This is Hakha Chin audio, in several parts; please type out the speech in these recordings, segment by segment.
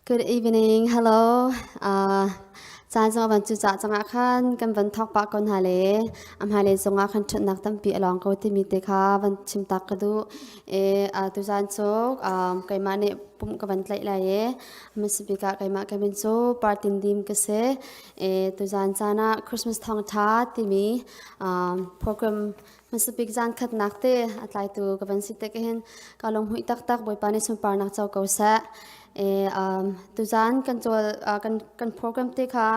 Good evening. Hello. Uh, caan zong van cu cah cangah khan kan van thawk pah ko hna le a hmailei zongah khan ṭhatnak tampi a lawng ko timi te kha van chim tak ka duh. E, uh, tuzaan cu um, keimah nih pumh ka van tlaih lai e. Hmasabik ah keimah ka min cu Partin Dim ka si. E, tuzaan caan ah Christmas thawngṭha timi um, program hmasabik zan khatnak te a tlaitu ka van si te hin ka lunghmuih taktak Bawipa nih sunparnak co ko seh. E, um, tuzan kan cawl uh, kan kan program te kha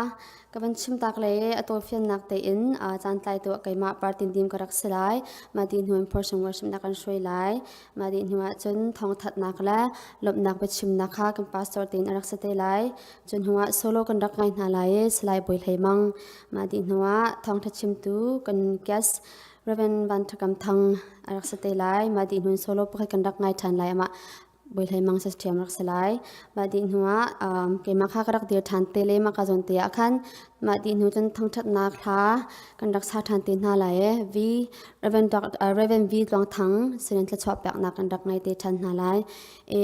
ka van chim tak le a tawlfiannak tein uh, caan tlaitu keimah partin dim ka rak si lai ma di hnu in portion worship na kan hruai lai ma di hnu ah cun thawngthatnak le lawmhnak biachimnak kha kan pastor tein a rak si te lai cun hnu ah solo kan rak ngai hna lai i Salai Bawi Hlei Mang mah dih hnu ah thawngtha chimtu kan guest Reverend Van Thakam Thang a rak si te lai mah dih hnu solo pakhat kan rak ngai ṭhan lai amah Bawi Hlei Mang sa ṭhiam rak si lai mah dih hnu ah um, keimah kha ka rak dir ṭhan te le mah ka zawn te ah khan mah dih hnu cun thangṭhatnak hla kan rak sa ṭhan te hna lai i V Reverend Dr. Uh, Reverend V Tluang Thang sinin thluachuah peknak kan rak ngai te ṭhan hna lai e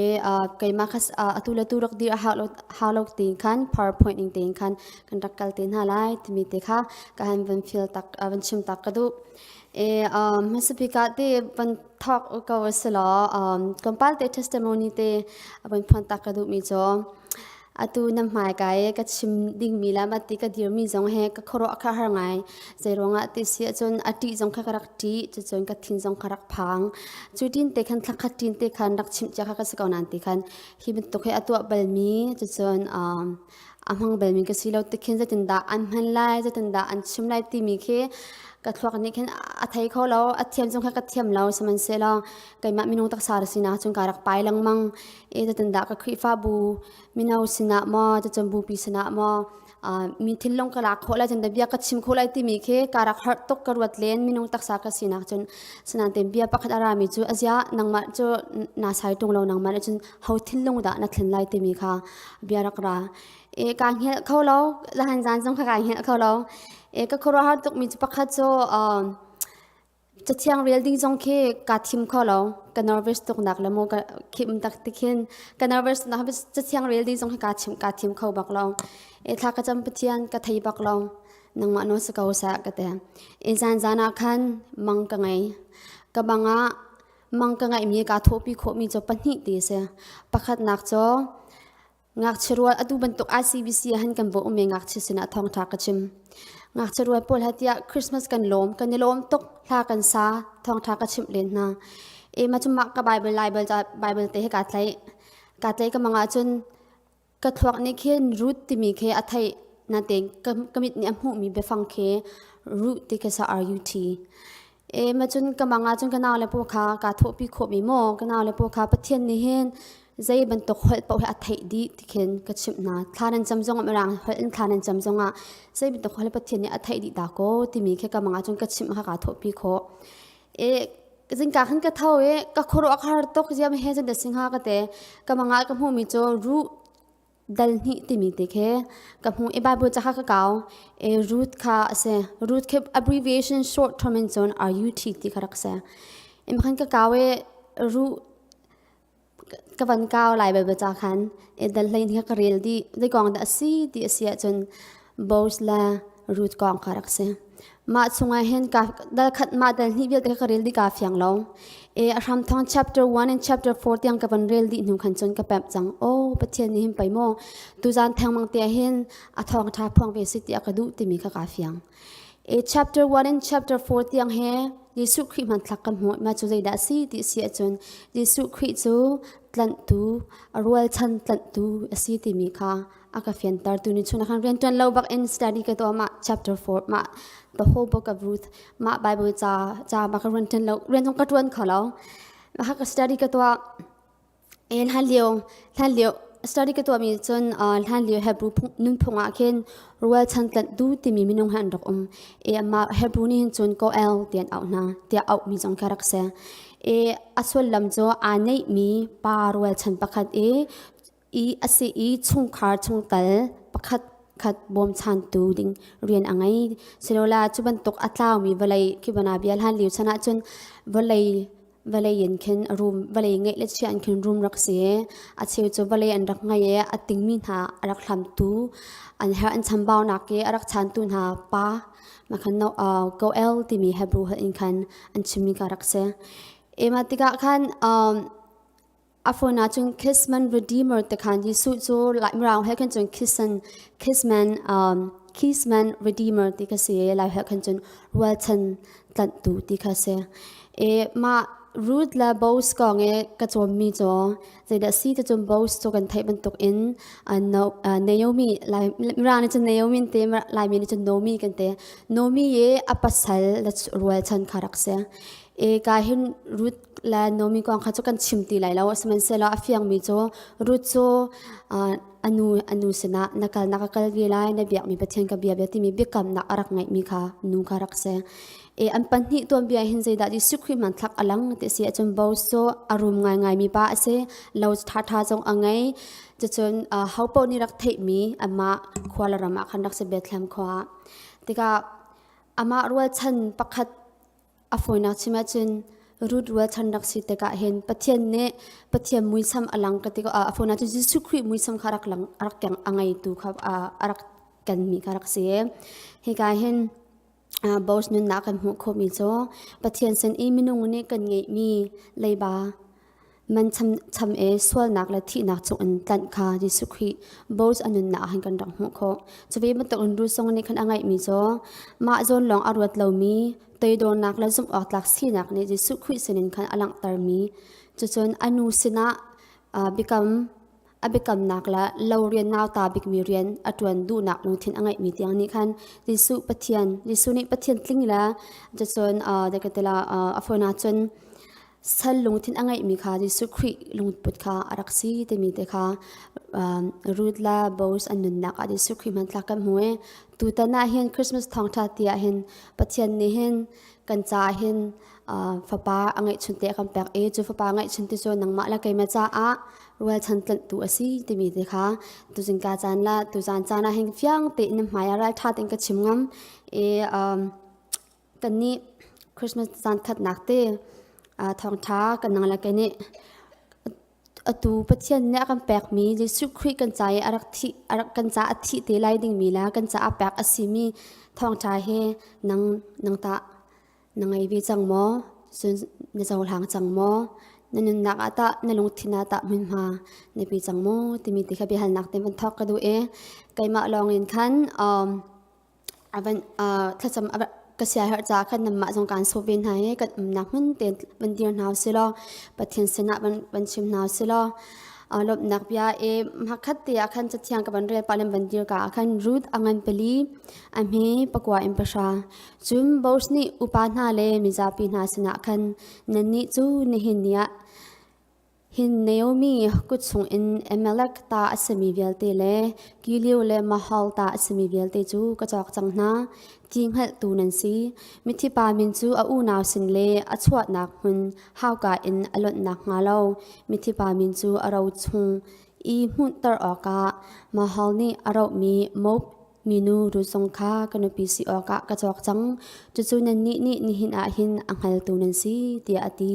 keimah kha atu le tu rak dir a hau lo ti khan powerpoint ning tein khan kan rak kal te hna lai timi te kha ka han van feel tak van chim tak ka duh e hmasabik ah te van talk ko si law tlawmpal te testimony te van phuan tak ka duh mi cu Atu na hmaika i ka chim dingmi le mah ti ka dirmi zong he ka khuaruah kha har ngai. Zeiruangah ti si ahcun a ṭih zong kha ka rak ṭih, cucun ka thin zong ka rak phang. Cu tin te khan thlakhat ṭin te khan rak chimh cia kha ka si ko nain ti khan hi bantuk hi a tuah balmi cucun um, a hmang balmi ka si lo ti khin zeitindah an hman lai, zeitindah an chim lai timi khi ka thluak nih khin a thei kho lo, a thiam zong kha ka thiam lo. Sihmanhsehlaw keimah minung taksa sinak cun ka rak pai lengmang. E zeitindah ka Khrihfabu mino sinah maw cacun bupi sinah maw mi thinlung ka lak khawh lai cun bia ka chim khawh lai timi khi ka rak harh tuk ka ruat len minung taksa ka sinak cun sinan te bia pakhat a rami cu azia nangmah cu na sai tung lo nangmah nih cun ho thinlung dah na thlen lai timi kha bia rak ra e ka hngelh kho lo zahan zan zong kha ka hngelh kho lo e ka khuaruahhar tuk mi cu pakhat cu Cathiang rel ding zong khi kaa thim kho lo. Ka nervous tuknak le maw ka khim tak ti khin ka nervous nak cathiang rel ding zong khi kaa chim kaa thim kho bak lo. E thla ka cam Pathian ka thei bak lo. Nangmah no si ko sa ka te. E zan zan ah khan mang ka ngei. Ka bang ah mang ka ngaih mi kaa thawhpi khawh mi cu pahnih ti si. Pakhatnak cu Ngakchia rual atu bantuk ICBC ah han kan va um i ngakchia sinah thawngṭha ka chim. Ngakchia rual pawl ha tiah Christmas kan lawm, kan i lawm tuk, hla kan sa, thawngṭha ka chimh len hna. E ma cu mah ka Bible Bible Bible te he kaa tlaih. Kaa tlaih ka mang ahcun ka thluak nih khin Ruth timi khi a theih natein ka, ka mit nih a hmuhmi biafang khi Ruth ti khi sa R-U-T. E ma cun ka mang ah cun ka nau le paw kha kaa thawhpi khawhmi maw ka nau le paw kha Pathian nih hin zei bantuk holh paoh hi a theih dih ti khin ka chimh hna thla nan cam zong ah mirang holh in thla nan cam zong ah zei bantuk holh Pathian nih a theih dih ta ko timi khi ka mang ah cun ka chimh kha kaa thawhpi khawh e zingka khan ka tho i ka khuaruah ka har tuk ziam he zan da singha ka te ka mang ah ka hmuhmi cu ruh dal hnih timi te khi ka hmu i Bible ca kha ka kau e Ruth kha a si Ruth khi abbreviation short term in cun RUT ti kha rak si im khan ka kau i Ruth ka van kau lai Bible ca khan e dal hlei kha ka rel di zei kong dah a si ti a si ahcun Boaz le Ruth kong kha rak si. Mah chungah hin ka dal khat mah dal hnih vialte ka rel dih ka fiang lo. E a hram thong chapter 1 and chapter 4 tiang ka van rel dih hnu khan cun ka pemh cang. Oh Pathian nih hin pei maw tuzan thengmang te hin a thawng tha phuang ve si tiah ka duh timi kha ka fiang. E chapter 1 and chapter 4 tiang he Jesuh Khrih hmanthlak kan hmuh ma cu zeidah si ti si ahcun Jesuh Khrih cu tlanhtu a rualchan tlanhtu a si timi kha a ka fianter tu ni chun khan rian tuan lo bak in study ka tuah ma chapter 4 ma the whole book of Ruth ma Bible ca ca ma ka rian tuan lo rian zong ka tuan kho lo ma ka study ka tuah en han lio hlan lio study ka tuah mi cun hlan lio Hebrew nunphung ah khin rual chan tlanh du timi minung han rak um e ama Hebrew ni hin cun Goel tian auh hna tiah auh mi zong kha rak se e a sullam cu aa neih mi pa rual chan pakhat i i a si i chungkhar chungtel pakhat khat bawmchantu ding rian a ngei. Silola cu bantuk a tlaumi vawlei khi bana bia hlan lio chan ahcun vawlei Vawlei in khin a rum vawlei ngeih le chia in khin rum rak si i a cheu cu vawlei an rak ngei i a tingmi hna a rak hlamtu an herh an chambaunak i a rak chantu hna pa mah khan no Goel timi Hebrew holh in khan an chimmi ka rak si. Ema tikah khan um, A phone ahcun Kinsman Redeemer te khan Jesuh cu Lai Mirang he khan cun Kisan Kinsman um, Kinsman Redeemer ti kha si Lai he khan cun rualchan tlanhtu ti kha si. E mah Ruth le Boaz kong i ka cawmmi cu zeidah si ti cun Boaz cu kan theih bantuk in Naomi Lai Mirang nih cun Naomi te Laimi nih cun Nomi kan ti. Nomi i a pasal le rualchan kha rak si. E ka hin Ruth le Naomi kong kha cu kan chim ti lai lo. Sihmanhsehlaw a fiangmi cu Ruth cu anu anu sinah na kal na ka kal ve lai na biakmi Pathian ka bia bia timi biakamnak a rak ngeihmi kha nu kha rak si. E an pahnih tuanbia hin zeidah Jesuh Khrih hmanthlak a lang ti si ahcun Boaz cu a rum ngaingai mi pa a si. Lo ṭhaṭha zong a ngei. Cucun ho paoh nih rak theihmi amah khua le ram ah khan rak si Bethlehem khua ah. Tikah amah rualchan pakhat A fawinak chim ahcun Ruth rualchan rak si tikah hin Pathian nih Pathian muisam a lang ka ti ko a fawinak cun Jesuh Khrih muisam kha rak lang rak keng a ngeitu kha a rak kenmi kha rak si. Hika hin Boaz nunnak kan hmuh khawhmi cu Pathian sin i minung nih kan ngeihmi leiba Man cham e sualnak le thihnak chungin tlanh kha Jesuh Khrih Boaz a nunnak ah hin kan rak hmuh khawh. Cuve bantuk in Ruth zong nih khan a ngeihmi cu mah zawn lawng a ruat lomi toidornak le zumh awk tlak sinak nih Jesuh Khrih sinin khan a langhtermi cucun a nu sinah biakam a biakamnak le lo rian nauta bikmi rian a ṭuan duhnak lungthin a ngeihmi tiang nih khan Jesuh Pathian Jesuh nih Pathian tling le cucun a fawn ahcun sal lungthin a ngeihmi kha Jesuh Khrih lungput kha a rak si timi te kha Ruth le Boaz an nunnak ah Jesuh Khrih hmanthlak kan hmu i tutan ah hin Christmas thawngṭha ti ah hin Pathian nih hin kan caah hin fapa a ngeihchun te a kan pek i cu fapa ngeihchun te cu nangmah le keimah caah rualchan tlanhtu a si timi te kha tuzing ka caan la tuzan caan ah hin fiang tein hmai ah ralṭha tein ka chim ngam i Kannih Christmas caan khatnak te thawngṭha kan nang le kei nih atu Pathian nih a kan pekmi Jesuh Khrih kan ca i a rak thih a rak kan caah a thih te lai dingmi le kan caah pek a simi thawngṭha hi nang nang tah na ngei ve cang maw? Cun na cohlang cang maw? Na nunnak ah tah na lungthin ah tah hmunhma na pe cang maw? Timi ti kha biahalnak te van thawk ka duh i keimah lawng in khan um, Avan thlacam ka siaherh caah khan nanmah zong kaan sawh ve hna i kan umnak hmun tein van dir hna usih law Pathian sinah van, van chim hna usih law lawmhnak bia i hmakhat te ah khan cathiang ka van rel pah le van dir ka ah khan Ruth a ngan pali a hme pakua in pahra cun Boaz nih upa hna le mizapi hna sinah khan nannih cu nihin ni ah Hin Naomi kut chungin Amalek ta a simi vialte le Gileo le Mahal ta a simi vialte cu ka cawk cang hna ti hngalhtu nan si. Mithi pa min cu a unau sin le a chuahnak hmun hauka in a lonh nakhnga lo mithi pa min cu a ro chung i hmunhter awkah Mahal nih a rohmi Moab minu Ruth zong kha ka nupi si awkah ka cawk cang. Cucu nannih nih nihin ah hin a hngaltu nan si, tiah a ti.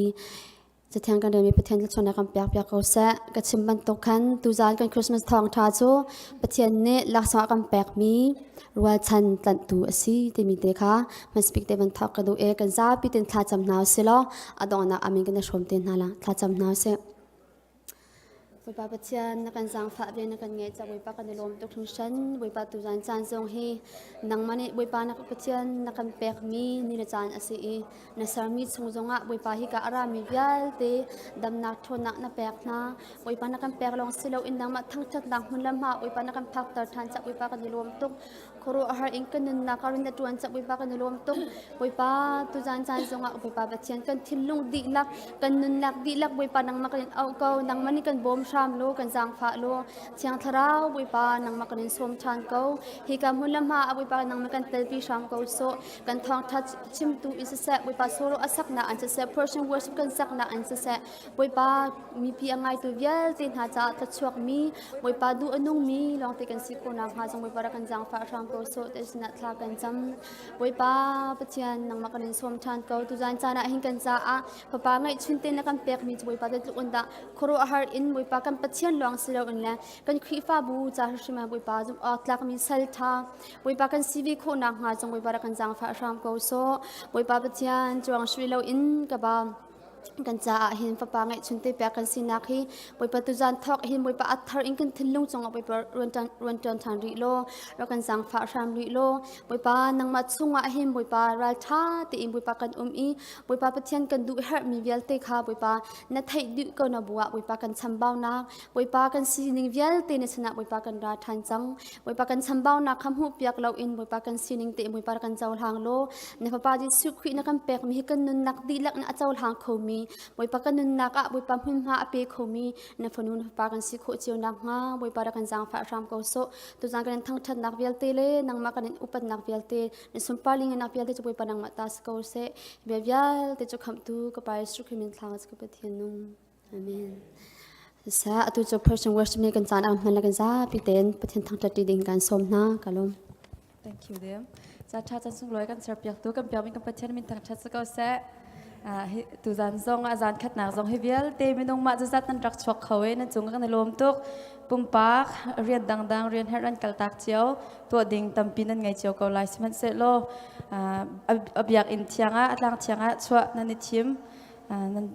Cathiang kan relmi Pathian thluachuahnak kan pek piak ko seh. Ka chim bantuk khan tuzaan kan Christmas thawngṭha cu Pathian nih laksawng a kan pekmi rualchan tlanhtu a si timi te kha hmasabik te van thawk ka duh i kan zapi ten thlacam hna usih law a donghnak amin kan i hrawm te hna la thlacam hna usih. Bawipa Pathian na kan zaangfah ve na kan ngeih ca Bawipa kan i lawm tuk hringhran Bawipa tuzaan caan zong hi nangmah nih Bawipa na Pathian na kan pekmi ni le caan a si i Na sermi chung zongah Bawipa hika a rami vialte damnak ṭhawnnak na pek hna. Bawipa na kan pek lawng si loin nangmah thangṭhatnak hmun le hma Bawipa na kan phakter ṭhan cah Bawipa kan i lawm tuk. Khuaruahhar in kan nunnak ah rian na ṭuan cah Bawipa kan i lawm tuk. Bawipa tuzaan caan zongah Bawipa Pathian kan thinlung dihlak kan nunnak dihlak Bawipa nangmah kan in auh ko. Nangmah nih kan bawm hram law kan zaangfah law Thiang Thlarau Bawipa nangmah kan in sawm ṭhan ko. Hika hmun le hma ah Bawipa nangmah kan telpi hram ko sawh. Kan thawngṭha chimtu in siseh Bawipa solo a saknak an siseh Persian worship kan saknak an siseh Bawipa mipi a ngaitu vialte hna caah thluachuakmi Bawipa duh a nungmi lawngte kan si khawh nakhnga zong Bawipa rak kan zaangfah hram. ko sawh te sinah thla kan cam. Bawipa Pathian nangmah kan in sawm ṭhan ko. Tuzan caan ah hin kan caah fapa ngeihchun te na kan pekmi cu Bawipa zeitluk in dah khuaruahhar in Bawipa kan Pathian lawng si loin le kan Khrihfabu ca hrimhrim ah Bawipa zumh awk tlakmi sal ṭha Bawipa kan si ve khawh nakhnga zong Bawipa rak kan zaangfah hram ko sawh. Bawipa Pathian cuang sui loin ka ba kan caah hin fapa ngeihchun te pek kan sinak hi Bawipa tuzan thawk hin Bawipa a thar in kan thinlung cungah Bawipa ruan ṭuan ṭhan rih law rak kan zaangfah hram rih law Bawipa nangmah chungah hin Bawipa ralṭha tein Bawipa kan um i Bawipa Pathian kan duh herhmi vialte kha Bawipa na theih dih ko na bu ah Bawipa kan chambaunak Bawipa kan sining vialte na sinah Bawipa kan ra ṭhan cang Bawipa kan chambaunak kha hmuhpiak loin Bawipa kan sining te Bawipa kan cohlang law na Fapa Jesuh Khrih na kan pekmi hi kan nunnak dihlak na a cohlang khomi Bawipa kan nunnak ah Bawipa hmunhma a pe khomi na fanu na fapa kan si khawh cio nakhnga Bawipa rak kan zaangfah hram ko sawh. Tuzaan kan in thangṭhatnak vialte le nangmah kan in upatnak vialte na sunpar linganak vialte cu Bawipa nangmah ta si ko seh. Bia vialte cu khamhtu ka Pa Jesuh Khrih min thlang ka Pathian nung. Amen. Sa atu cu person worship ni kan caan ang hman la kan zapi ten Pathian thangṭhat ti ding kan sawm hna ka lawm. Thank you dear. Ca ṭha caan sunglawi kan serpiak tu kan piak mi kan Pathian min thangṭhat si ko seh. Tuzan zong a zan khatnak zong hi vialte minung mah zat nan rak chuak kho i nan cung kan i lawm tuk. Pumpak rian dangdang rian herh nan kal tak cio tuah ding tampi nan ngei cio ko lai sihmanhsehlaw a biakinn thiang ah a tlang thiang ah chuah nan i thim nan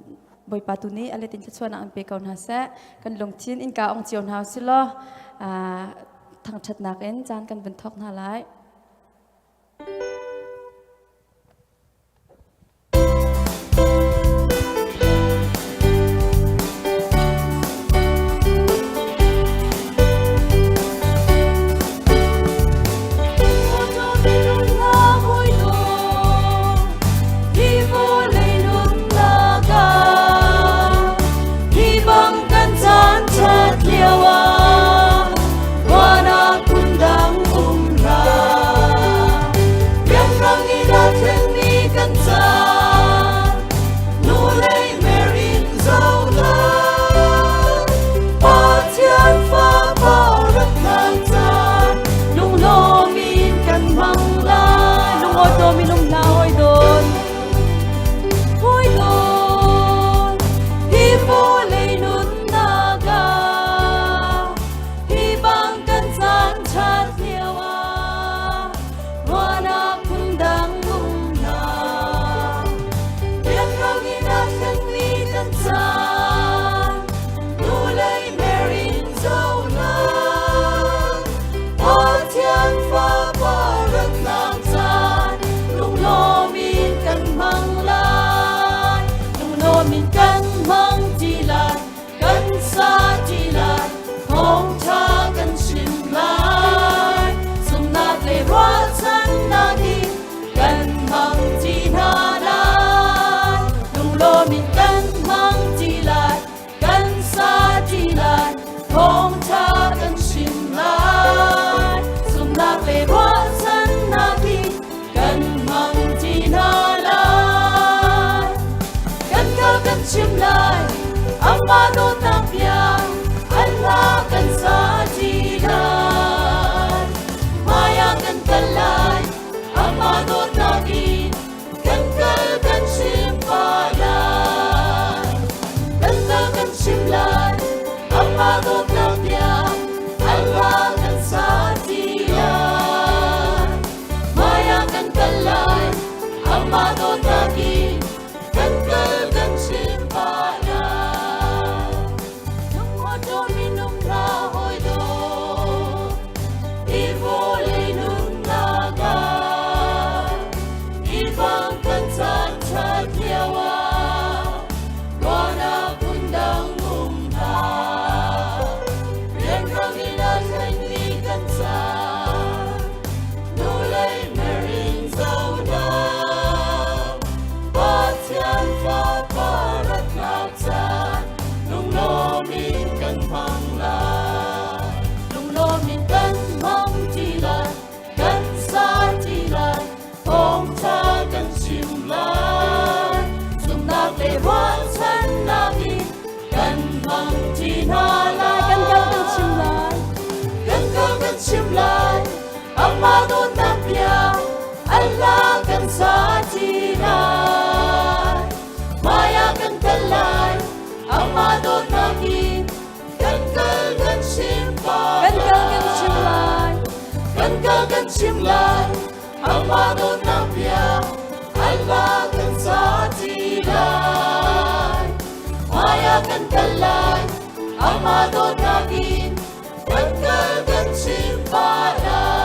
Bawipa tu nih a let in thluachuahnak an pe ko hna seh. Kan lungthin innka ong cio hna usih law thangṭhatnak in caan kan vun thawk hna lai. Allah kan sa ti lai. Maya kan kal lai, amah dawtnak in kan kal kan chim pa. Kan kal kan chim lai. Kan kal kan chim lai, amah dawtnak bia Allah kan sa ti lai. Maya kan kal lai, amah dawtnak in kan kal kan chim pa lai.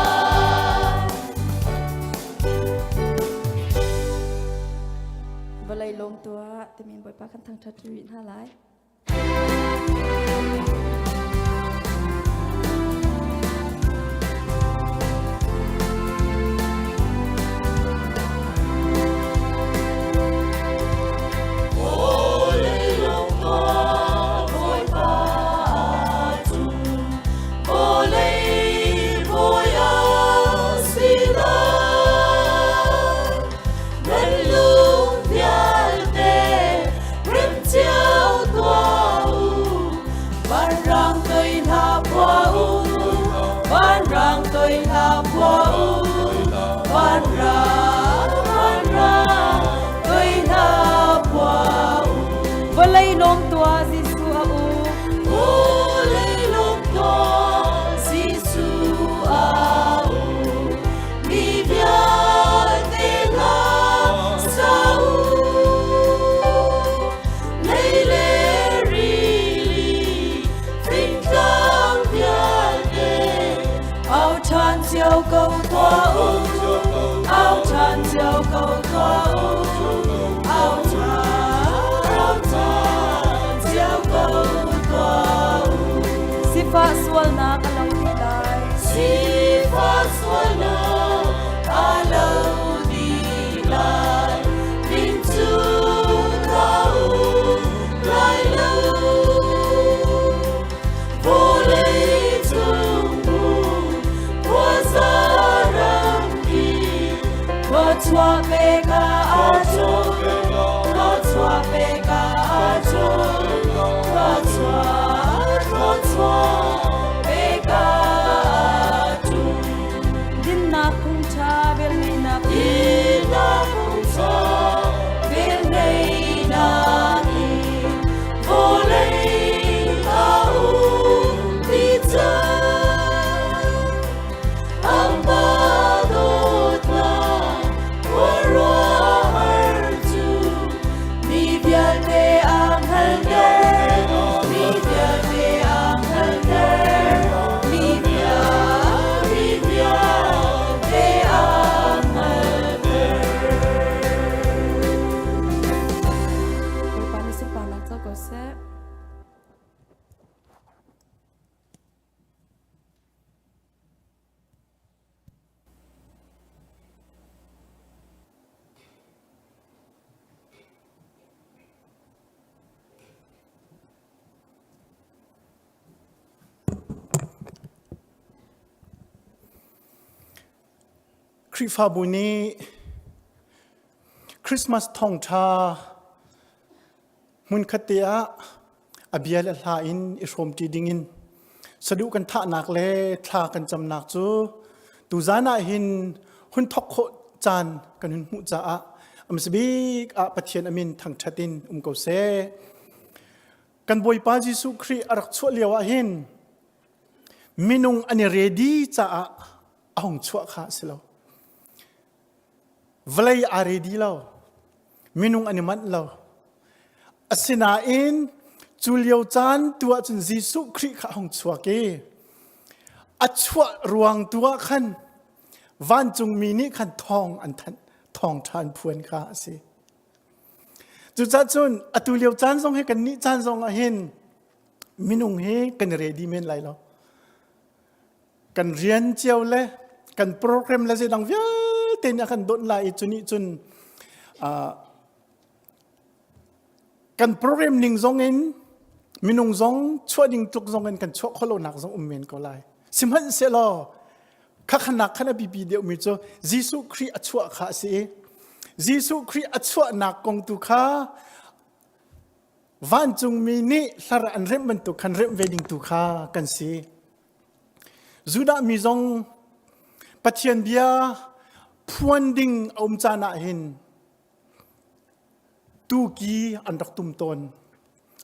Vawlei lawm tuah timi Bawipa kan thangṭhat rih hna lai. Vawlei bawi a si lai. Nan lung vialte rem cio tuah u. Vanrang toi hla phua u. Vanrang toi hla phua u. Vanrang, vanrang toi hla phua u. Vawlei lawm tuah Jesuh a u. Vawlei lawm tuah Jesuh a u. Mi vialte hla sa u. Lei le rili fingtlang vialte au ṭhan cio ko tuah u. Au ṭhan cio ko tuah u. Au ṭhan, au ṭhan cio ko tuah u. Sifah sualnak a lo dih lai. Sifah sualnak a lo dih lai. Ding cu ka um lai lo. Vawlei cung um khuaza rampi Thluachuah pe ka ahcun, thluachuah pe ka ahcun, thluachuah, thluachuah pe ka ahcun. Dinnak phung ṭha velngeihnak Dinnak phung ṭha velngeihnak in vawlei a um ti cang. Amah dawtnak khuaruahhar cu mi vialte a hngalhter, mi vialte a hngalhter, mi vialte, mi vialte a hngalhter. Bawipa nih sunparnak co ko seh. Khrihfabu nih Christmas thawngṭha Hmunkhat te ah a bia le hla in i hrawmṭi dingin saduh kan thahnak le thla kan camnak cu tuzan ah hin hun thawk khawh caan kan hun hmuh caah a hmasa bik ah Pathian a min thangṭhat in um ko seh. Kan Bawipa Jesuh Khrih a rak chuah lio ah hin minung an i ready caah a hung chuah kha a si lo. Vawlei aa ready lo. Minung an i manh lo. Asinain cu lio caan tu ahcun Jesuh Khrih kha a hung chuak i a chuah ruang tu ah khan vancungmi nih khan thawng an thanh, thawngṭha an phuan kha a si. Cucaah cun atu lio caan zong hi kannih caan zong ah hin minung hi kan i ready men lai lo. Kan rian cio le kan program le zeidang vialte nih a kan donh lai i cu nih cun kan program ning zong in minung zong chuah ding tluk zong in kan chuah khawhlonak zong um men ko lai. Sihmanhsehlaw khakhanak khan a biapi deuhmi cu Jesuh Khrih a chuah kha a si i Jesuh Khrih a chuahnak kong tu kha vancungmi nih hlar an remh bantuk khan remh ve ding tu kha kan si. Judah mi zong Pathian bia. phuan ding a um caan ah hin tuki an rak tum tawn.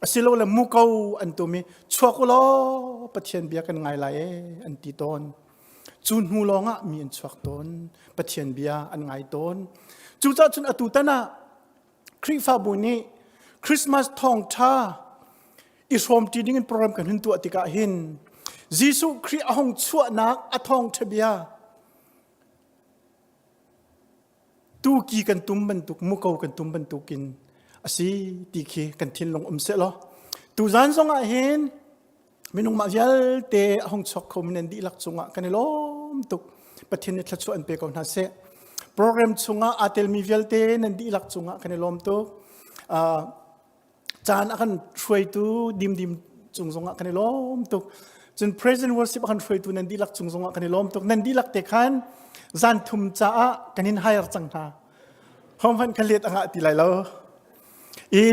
Asilole muko an tum i chuak u law Pathian bia kan ngai lai e an ti tawn. Cu hnu lawng ah mi an chuak tawn. Pathian bia an ngai tawn. Cucaah cun atu tan ah Khrihfabu nih Christmas thawngṭha i hrawmṭi ding in program kan hun tuah tikah hin Jesuh Khrih a hung chuahnak a thawngṭha bia tuki kan tum bantuk muko kan tum bantukin a si ti khi kan thinlung um seh law tuzan zong ah hin minung mah vialte a hung chuak kho mi nan dihlak cungah kan i lawm tuk Pathian nih thluachuah an pe ko hna seh program chungah aa telmi vialte nan dihlak cungah kan i lawm tuk caan a kan hruaitu dimdim cung zongah kan i lawm tuk cun present worship a kan hruaitu nan dihlak cung zongah kan i lawm tuk nan dihlak te khan zan thum caah kan in hire cang hna hom hman kan let angah ti lai lo i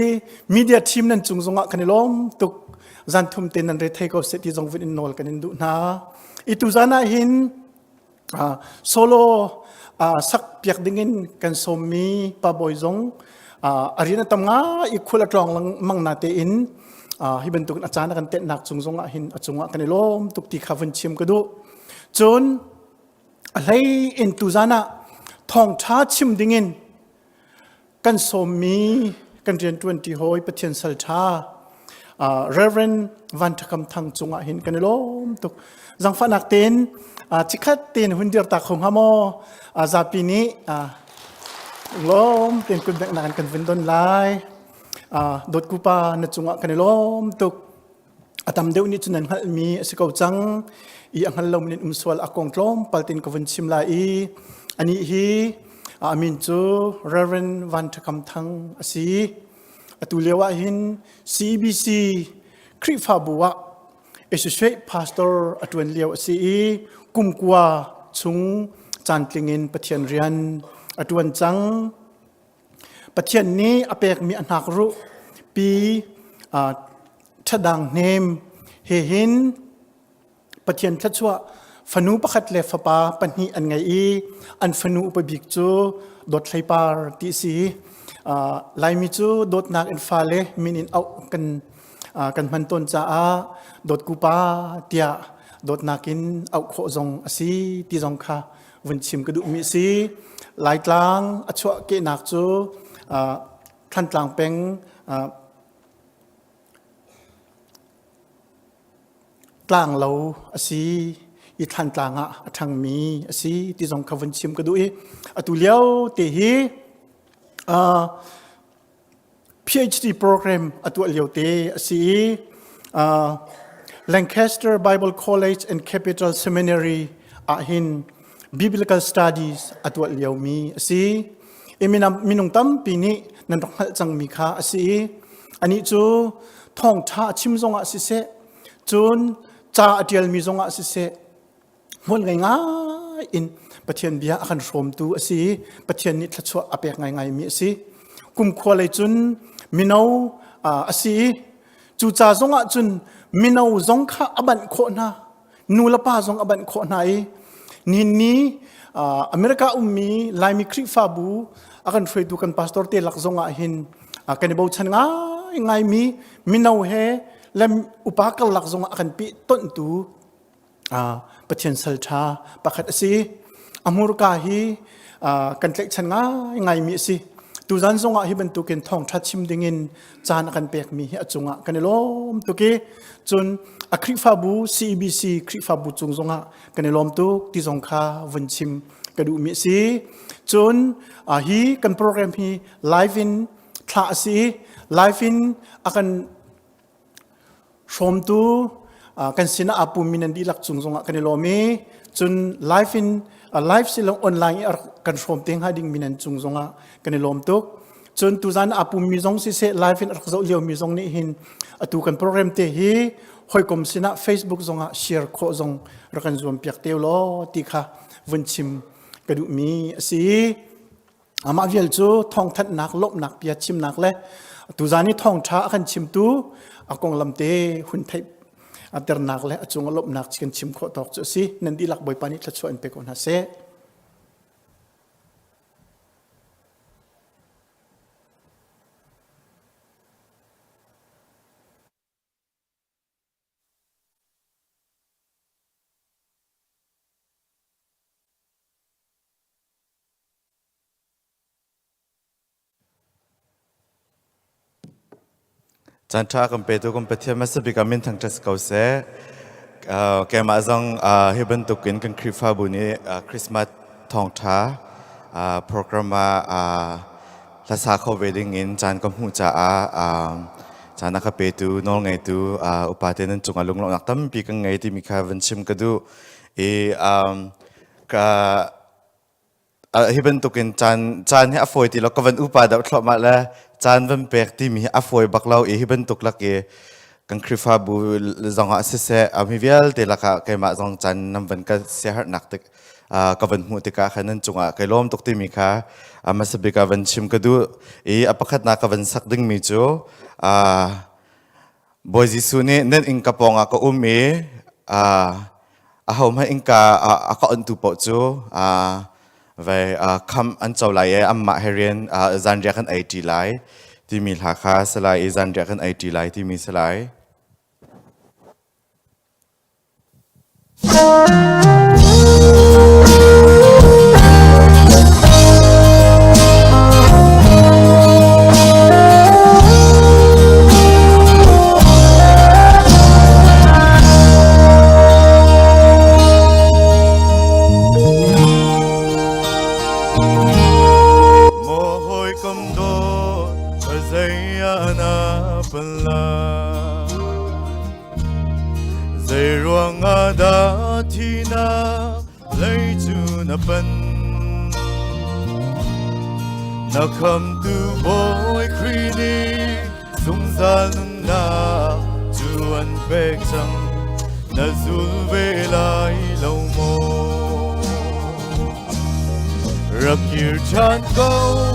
media team nan cung zongah kan i lawm tuk zan thum te nan re thei ko se ti zong vun in nawl kan in duh hna i tu zan ah hin solo sak piak dingin kan sawmmi pa bawi zong a rian a tam nga i khul a tlawng lengmang na tein hi bantukin a caan a kan tenhnak cung zongah hin a cungah kan i lawm tuk ti kha vun chim ka duh cun a hlei in tuzan ah thawngṭha chim dingin kan sawmmi kan rianṭuanṭi hawi Pathian sal ṭha Reverend Van Ṭha Thang cungah hin kan i lawm tuk. Zangfahnak tein cikhat tein hun dir ta kho hnga maw? Zapi nih lawm tein kun benghnak in kan vun don lai. Dawtku pa na cungah kan i lawm tuk. A tam deuh nih cun nan hngalhmi a si ko cang i a hngal lomi nan um sual a kong tlawmpal tein ka vun chim lai i anih hi a min cu Reverend Van Ṭha Thang a si. Atu lio ah hin CBC Khrihfabu ah Associate Pastor a ṭuan lio a si i kumkua chung caantling in Pathian rian a ṭuan cang. Pathian nih a pekmi a hnakruh pi ṭhadang hnem he hin Pathian thluachuah fanu pakhat le fapa pahnih an ngei i an fanu upa bik cu Dawt Hlei Par ti a si. Laimi cu dawtnak in fale min in auh kan kan hman tawn caah Dawtku pa tiah dawtnak in auh khawh zong a si ti zong kha vun chim ka duhmi a si. Laitlang a chuahkehnak cu Thantlang peng tlanglo a si i Thlantlang ah a ṭhangmi a si ti zong kha vun chim ka duh i atu lio te hi PhD program a tuah lio te a si i Lancaster Bible College and Capital Seminary ah hin Biblical Studies a tuah liomi a si. I minung tampi nih nan rak hngalh cangmi kha a si i anih cu thawngṭha a chim zongah siseh, cun ca a ṭialmi zongah siseh, hmual ngei ngai in Pathian bia a kan hrawmtu a si i Pathian nih thluachuah a pek ngaingaimi a si. Kumkhua lei cun mino a si i cu ca zongah cun mino zong kha a banh khawh hna nu le pa zong a banh khawh hna i nihin ni America ummi Laimi Khrihfabu a kan hruaitu kan pastor te lak zongah hin kan i bochan ngaingaimi mino he le upa karlak zongah a kan peh tonhtu Pathian sal ṭha pakhat a si. A hmurka hi kan tlaihchan ngaingaimi a si. Tuzan zongah hi bantukin thawngṭha chim dingin caan a kan pekmi hi a cungah kan i lawm tuk i cun a Khrihfabu CEBC Khrihfabu cung zongah kan i lawm tuk ti zong kha vun chim ka duhmi a si. Cun hi kan program hi live in thlah a si i live in a kan Hrawmtu kan sinah aa pummi nan dihlak cung zongah kan i lawm i cun live in live silong online i kan hrawm te hnga dingmi nan cung zongah kan i lawm tuk. Cun tuzan aa pummi zong siseh live in rak zoh liomi zong nih hin atu kan program te hi hawikom sinah Facebook zongah share khawh zong rak kan zuam piak te law ti kha vun chim ka duhmi a si. Amah vial cu thawngthanhnak lawmhnak bia chimnak le tuzan i thawngṭha a kan chimtu a konglam te hun theih a ternak le a cung a lawmhnak kan chim khawh tawk cu a si. Nan dihlak Bawipa nih thluachuah in pe ko hna seh. Caan ṭha kan petu kan Pathian hmasa bik ah min thangṭhat si ko seh. Keimah zong hi bantukin kan Khrihfabu nih Christmas thawngṭha program ah hlasa kho ve ding in caan ka hmuh caah caan a ka petu nawlngeitu upa te nan cungah lunglawmhnak tampi kan ngei timi kha van chim ka duh. I ka Hi bantukin caan caan hi a fawi ti lo ka van upa deuh thluahmah le caan van pek timi hi a fawi bak lo i hi bantuk lak i kan Khrihfabu zongah siseh mi vialte lakah keimah zong caan nan van ka siaherhnak tik ka van hmuh tikah khan nan cungah kai lawm tuk timi kha hmasa bik ah van chim ka duh i a pakhatnak ka van sak dingmi cu Bawi Jesuh nih nan innka pawngah ka um i ahohmanh innka a ka onhtu paoh cu vei kham an co lai i anmah he rian zanriah kan ei ṭi lai timi hla kha si lai i zanriah kan ei ṭi lai timi si lai. Maw hawikom dawt ka zei ah na pal lai? Zeiruangah dah thihnak lei cu na pan? Na khamtu Bawi Khrih nih zungzal nunnak cu an pek cang. Na zul ve lai lo maw? Rak kir ṭhan ko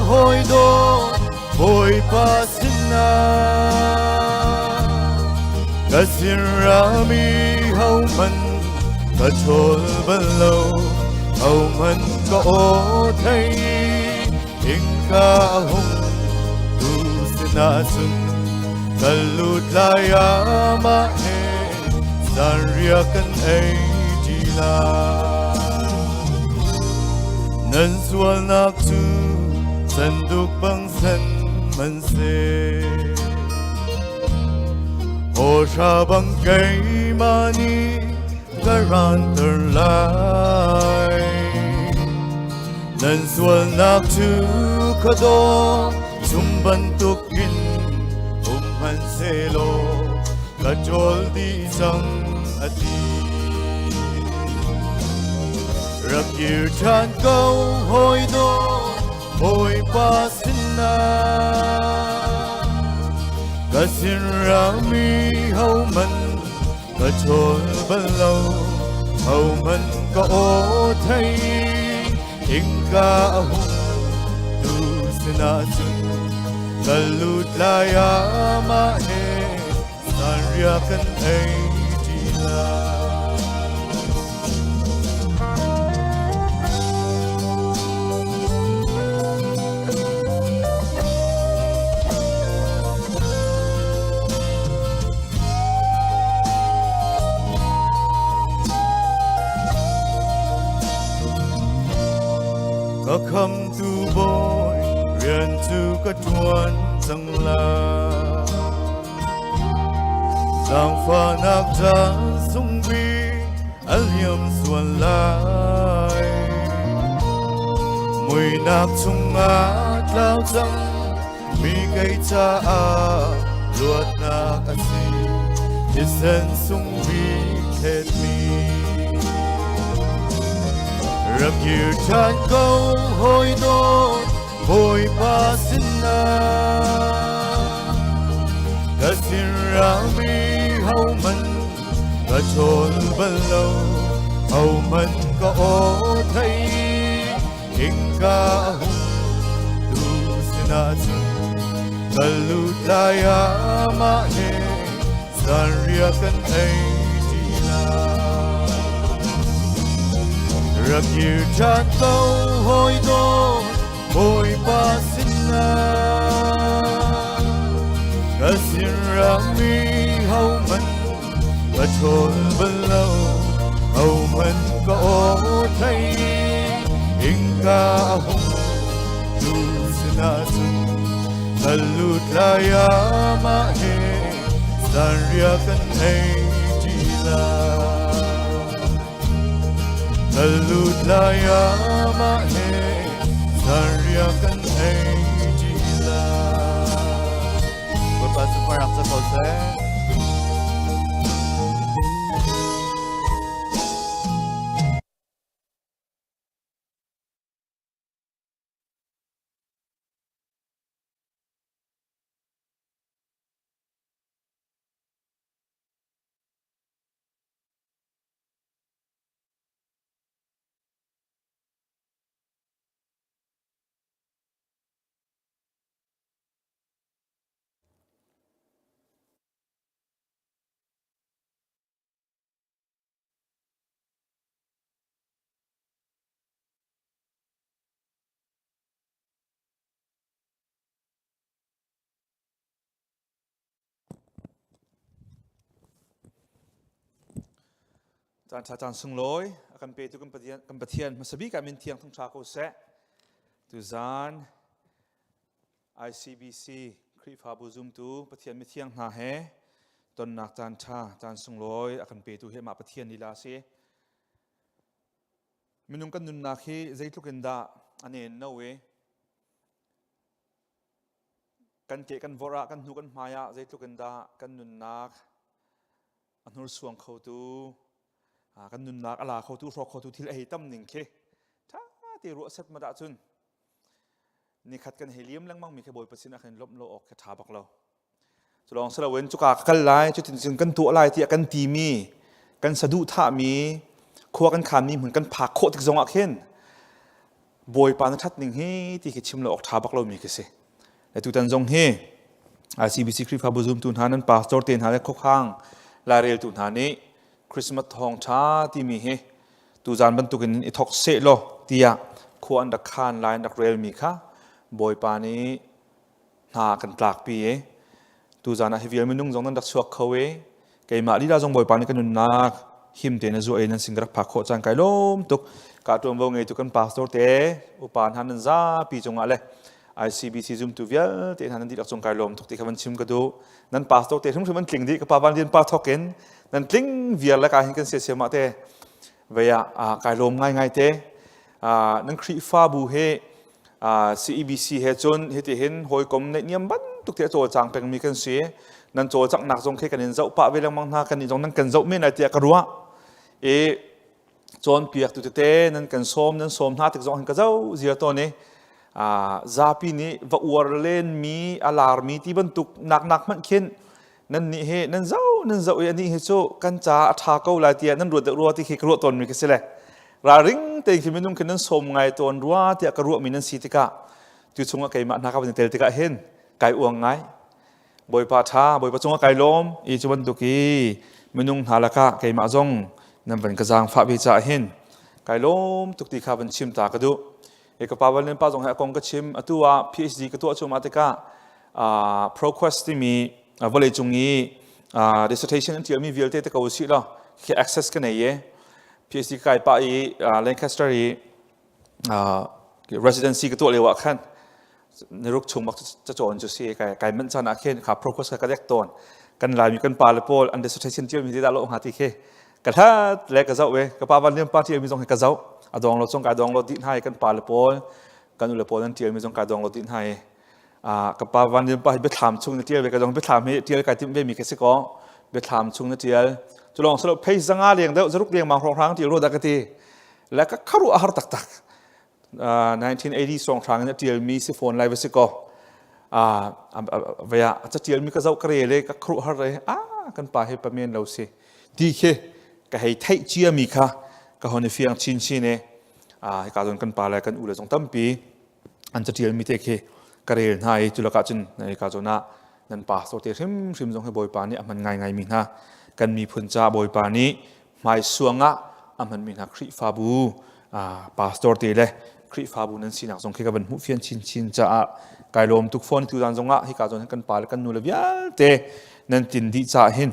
hawi dawt Bawipa sinah ka sin rami hohmanh ka ṭhawl bal lo hohmanh ka aw thei innka a hung tu sinah cun ka lut lai amah he zanriah kan ei ṭi lai nan sualnak cu sanduk bang sen man seh hawhra bang keimah nih ka ranter lai nan sualnak cu ka daw zum bantuk in um hmanhsehlaw ka ṭawl dih cang a ti rak kir ṭhan ko hawi dawt Bawipa sinah ka sin rami hohmanh ka ṭhawl bal lo hohmanh ka aw thei innka a hung tu sinah cun ka lut lai amah he zanriah kan ei ṭi lai. Ka khamtu Bawi rian cu ka ṭuan cang lai. Zaangfahnak caan sungbi a liam sual lai. Muinak chungah tlau cang mi kei caah luatnak a si. Thisen sungbi thletmi. Rak kir ṭhan ko hawi dawt Bawipa sinah ka sin rami hohmanh ka ṭhawl bal lo hohmanh ka aw thei innka a hung tu sinah cun ka lut lai amah he zanriah kan ei ṭi lai rak kir ṭhan ko hawi dawt Bawipa sinah ka sin rami hohmanh ka ṭhawl bal lo hohmanh ka aw thei innka a hung tu sinah cun ka lut lai amah he. Zanriah kan ei ṭi lai. Na lut lai amah he zanriah kan ei ṭi lai. Bawipa sunparnak ca ko seh. Caan ṭha caan sunglawi a kan petu kan Pathian, kan Pathian hmasa bik ah min thiang thangṭha ko seh. Tuzaan ICBC Khrihfabu zumtu Pathian mithiang hna he tonnak caan ṭha caan sunglawi a kan petu hi amah Pathian lila a si. Minung kan nunnak hi zeitluk in dah a nen no i kan ke kan vorh ah kan hnu kan hmai ah zeitluk in dah kan nunnak a hnursuang khotu kan nunnak a la khotu hrawk khotu thil a hei tam ning khi ṭha te ruah set mat ahcun nikhat kan hei liam lengmang mi khi Bawipa sin ah khin lawmh lo awk khi ṭha bak lo. Cu lawng si loin cuka ka kal lai, cutin cun kan tuah lai tiah kan timi, kan saduhthahmi, khua kan khanmi hmun kan phak khawh tik zongah khin Bawipa na ṭhat ning hi ti khi chim lo awk ṭha bak lomi khi si. Le tutan zong hi ICBC Khrihfabu zumtu hna nan pastor te hna le khuakhang laireltu hna nih Christmas thawngṭha timi hi tuzan bantukin i thok seh law tiah khua an rak khan lai an rak relmi kha Bawipa nih hna kan tlakpi i tuzan ah hi vial minung zong nan rak chuak kho i keimah lila zong Bawipa nih ka nunnak him tein a zuah i nan sin ka rak phak khawh caan kai lawm tuk. Ka ṭuanvo ngeitu kan pastor te upa hna nan zapi cungah le ICBC zumtu vialte hna nan dihlak cung kai lawm tuk ti kha van chim ka duh. Nan pastor te hrimhrim an tling dih ka pa Van Lian pa thawk in nan tling viar le ka hin kan sia siam ah te vei ah kai lawm ngaingai te. Nan Khrihfabu he CEBC he cun hiti hin hawikom neihniam bantuk te a cawlcang pengmi kan si. Nan cawlcanghnak zong khi kan in zoh pah ve lengmang hna, kan nih zong nan kan zoh men lai tiah ka ruah. I cawnpiaktu tete nan kan sawm, nan sawm hna tik zong hin ka zoh ziar tawn i zapi nih va uar lenmi, a larmi ti bantuk nak nak hmanh khin nan nih hi nan zoh nan zoh i anih hi cu kan ca a ṭha ko lai tiah nan ruat deuh rua ti khi ka ruah tawnmi khi si le ralring tein khi minung khi nan sawm ngai tawn rua tiah ka ruahmi nan si tikah tu chungah keimah hna ka van i tel tikah hin kai uang ngai. Bawipa ṭha Bawipa cungah kai lawm i cu bantuk i minung hna lakah keimah zong nan van ka zaangfah ve caah hin kai lawm tuk ti kha van chim ta ka duh. E ka pa van pa zong he a kong ka chim. Atu ah PhD ka tuah cuahmah tikah ProQuest timi vawlei cung i dissertation an ṭialmi vialte te ko usih law khi access ka nei i PhD ka kai pah i Lancaster i residency ka tuah lio ah khan niruk chung bak cacawn cu si kai kai manh caan ah khin kha ProQuest ka dek tawn. Kan Laimi kan pa le pawl an dissertation ṭialmi te dah lo hnga ti khi ka hlat le ka zoh ve. Ka pa Van Lian pa ṭialmi zong hi ka zoh. A dong lo zong kai dong lo dih hna i kan pa le pawl kan u le pawl an ṭialmi zong kai dong lo dih hna i ka pa Van Lian pa hi biathlam chung na ṭial ve. Ka zong biathlam hi ṭial kai timh ve mi ka si ko. Biathlam chung na ṭial cu lawng silo phei zanga leng deuh zaruk leng mang hrawng hrang ṭial rua dah ka ti le ka kharuah a har taktak. 1980 song hrang in a ṭialmi si fawn lai va si ko. Vea a ca ṭialmi ka zoh ka rel i ka khuruh har i a kan pa hi pamen lo si ti khi ka hei theih ciami kha ka hon i fiang chinchin i hika zawn kan pa le kan u le zong tampi an caṭialmi te khi ka rel hna i cu lakah cun hika zawn ah nan pastor te hrimhrim zong hi Bawipa nih a hman ngaingaimi hna kan miphun ca Bawipa nih hmaisuang ah a hmanmi hna Khrihfabu pastor te le Khrihfabu nan sinak zong khi ka van hmuh fian chinchin caah kai lawm tuk fawn. Tuzan zong ah hika zawn kan pa le kan nu le vialte nan tin dih caah hin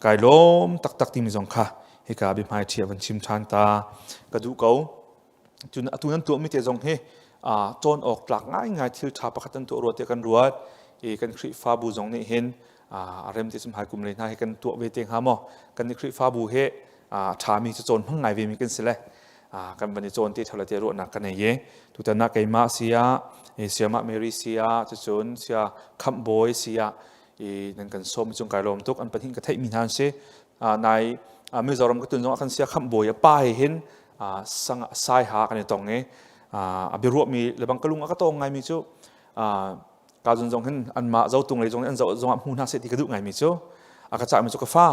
kai lawm taktak timi zong kha hika biahmai ṭhi van chim ṭhan ta ka duh ko. Cun atu nan tuahmi te zong hi cawn awk tlak ngaingai thil ṭha pakhat an tuah rua tiah kan ruat i kan Khrihfabu zong nih hin. A rem ti cun hmai kum lei hna hi kan tuah ve te hnga maw? Kan nih Khrihfabu he a ṭhami cu cawn hmang ngai ve mi kan si le kan van i cawn ti ṭhalo te ruahnak ka nei i tutan ah keimah sia siamah Mary sia cucun sia khamh bawi sia i nan kan sawm cung kai lawm tuk an pahnih ka theih mi hna an si nai Mizoram ka tun zong ah kan sia khamh bawi a pa he hin sang sai ha kan i tong i a biaruah mi lebang ka lung a ka tong ngai mi cu ka zun zong hin anmah zotung lei zong an zoh zong ah hmu hna seh ti ka duh ngaimi cu a ka cahmi cu ka fa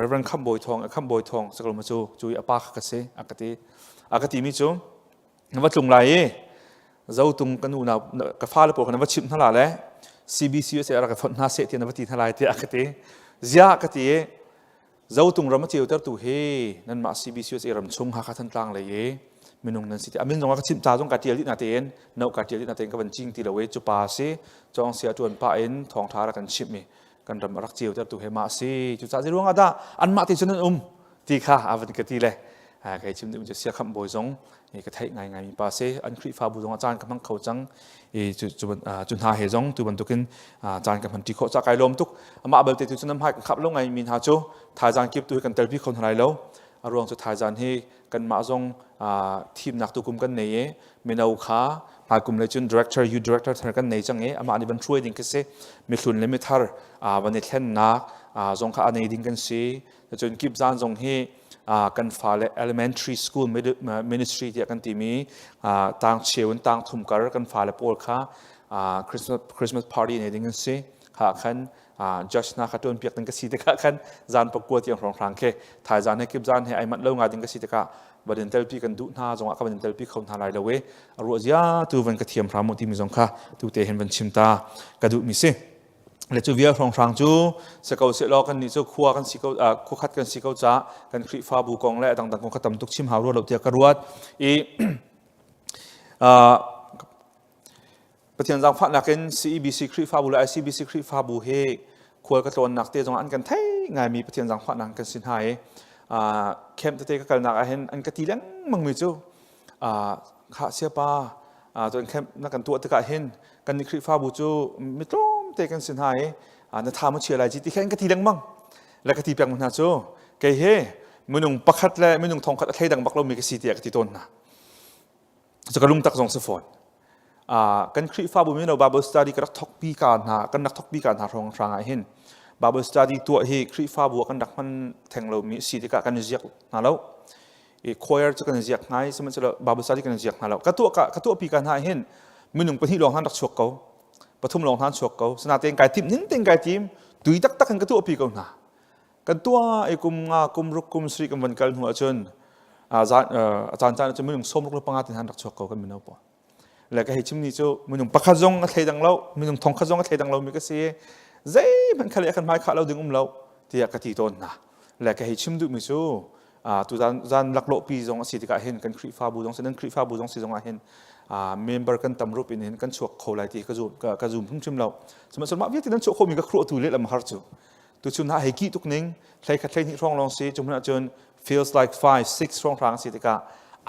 Reverend Khamh Bawi Thawng Khamh Bawi Thawng sakalum cu cu i a pa kha ka si a ka ti a ka timi cu na va tlung lai i zotung ka nu na ka fale pawl kha na va chimh hna la le CBC USA rak ka fonh hna seh tiah na va ti hna lai tiah a ka ti ziah ka ti i Zotung ram a ceutertu hi nanmah CBCUSA ram chung Hakha Thantlang lei i minung nan si ti amin zong a ka chimh ca zong ka tial dih na tein no ka tial dih na tein ka van cing ti lo i cu pa si cawng sia tuan pah in thawngtha rak kan chimh mi kan ram a rak ceutertu he mah si cu ca ruang ah dah anmah te cun an um ti kha a van ka ti le kai chim duh cu sia khamh bawi zong ka theih ngai ngai mi pa si an Khrihfabu zong ah caan ka hmang kho cang i cu cu cu hna he zong tu bantukin caan ka hman ṭi khawh ca kai lawm tuk amah belte tu cu nan hmai ka khap lo ngai mi hna cu thaizan kip tu hi kan telpi kho hna lai lo a ruang cu thaizan hi kanmah zong thimnak tu kum kan nei i mino kha hmaikum le cun director youth director thar kan nei cang i amah nih van hruai ding khi si mihlun le mithar van i thlennak zong kha a nei ding kan si cun kip zan zong hi kan fale elementary school ministry tiah kan timi tang cheu in tang thum kar kan fale pawl kha Christmas Christmas party nei ding an si kha khan judge na kha tuan piak ding ka si tikah khan zan pakua tiang hrawng hrang khi thai zan he kip zan he ai manh lo nga ding ka si tikah van telpi kan duh hna zongah ka van telpi kho hna lai lo e a ruah zia tu van ka thiam hram mu timi zong kha tu te hin van chim ta ka duh mi si Le cu vial hrawnghrang cu si ko sehlaw kannih cu khua kan si ko khua khat kan si ko caah kan Khrihfabu kong le a dangdang kong kha tam tuk chim hau rua lo tiah ka ruat i Pathian zaangfahnak in CEBC Khrihfabu le ICBC Khrihfabu hi khual ka tlawnnak te zong an kan thei ngaimi Pathian zaangfahnak kan si hna i camp tete ka kalnak ah hin an ka ti lengmang mi cu Khah siapa cun camp na kan tuah tikah hin kan nih Khrihfabu cu mi tlawmte kan si hna i na tha mu chia lai ci ti khan ka ti lengmang le ka ti peng hna cu kei he minung pakhat le minung thongkhat a thleidang bak lomi ka si tiah ka ti tawn hna cu ka lungtak zong si fawn kan Khrihfabu mino Bible study ka rak thokpi ka hna kan rak thokpi ka hna hrawng hrang ah hin Bible study tuah hi Khrihfabu ah kan rak hman theng lomi si tikah kan i ziak hna lo i choir cu kan ziak hna i sihmanhsehlaw Bible study kan ziak hna lo ka tuah ka ka tuahpi ka hna hin minung pahnih lawng hna rak chuak ko pathum lawng hna chuak ko sinatein kai tim ning tein kai tim tui taktak in ka tuahpi ko hna kan tuah i kum nga kum ruk kum sri kan van kal hnu ahcun a caan caan ahcun minung sawm ruk le panga tin han rak chuak ko kan mino pawl le ka hei chim ni cu minung pakhat zong a thleidang lo minung thongkhat zong a thleidang lo mi ka si zeihmanh khale a kan hmai khah lo ding um lo tiah ka ti tawn hna le ka hei chim duh mi cu tu zan zan laklawh pi zong a si tikah hin kan Khrihfabu zong si nan Khrihfabu zong si zong ah hin member kan tam rup in hin kan chuak kho lai ti ka zum ka zum hrimhrim lo sihmanhsehlaw mah vialte nan chuah khomi ka khuruah tu lehlam har cu tuchun ha hei ki tuk ning hlei khat hlei hnih hrawng lawng si cu hmun ah cun feels like 5 6 hrawng hrang si tikah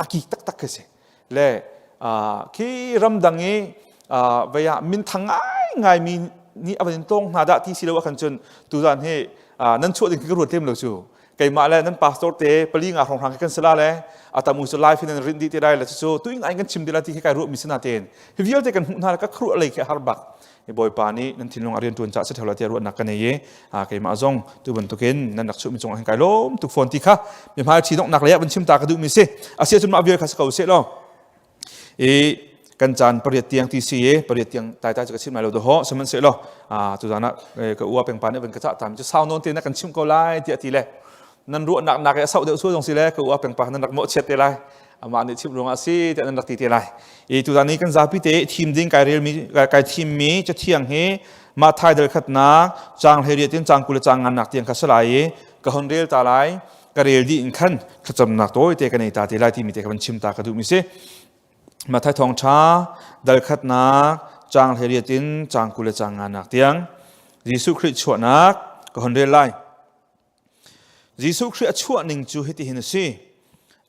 a ki taktak khi si le khi ramdang i vei ah minthang ngaingai mi nih a van in tlawng hna dah ti si lo ahkhan cun tuzan hi nan chuah ding khi ka ruat lem lo cu keimah le nan pastor te pali nga hrawnghrang khi kan si la le a tam u cu live in nan rinh dih te lai le cucu tu ngai kan chim dih la ti khi kai ruah mi si na tein hi vialte kan hmuh hna le ka khuruah lei khi a har bak Bawipa nih nan thinlung a rian ṭuan caah si ṭheo lai tiah ruahnak ka nei i keimah zong tu bantukin nan rak chuhmi cungah hin kai lawm tuk fawn ti kha mi hmai ṭhi donghnak lei ah van chim ta ka duhmi si a si ahcun mah vial kha si ko seh law i kan caan pariat tiang ti si i pariat tiang tai tai cu ka chim lai lo daw sihmanhsehlaw tu zan ah ka ua pengpa nih van ka cah tam cu sau nawn te na kan chim ko lai tiah ti le nan ruahnak nak i a sauh deuh sual zong si le ka ua pengpa nan rak mawhchiat te lai amah nih chimh ruangah a si tiah nan rak ti te lai i tuzan ni kan zapi te thim ding kai relmi kai thimmi cathiang hi Matthai dal khatnak caang 18 in caang 20 caang ngannak tiang kha si lai i ka hon rel ta lai ka rel dih in khan thlacamnak tawi te ka nei ta te lai timi te ka van chim ta ka duhmi si Matthai thawngṭha dal khatnak caang 18 in caang 20 caang ngannak tiang Jesuh Khrih chuahnak ka hon rel lai Jesuh Khrih a chuah ning cu hitihin a si.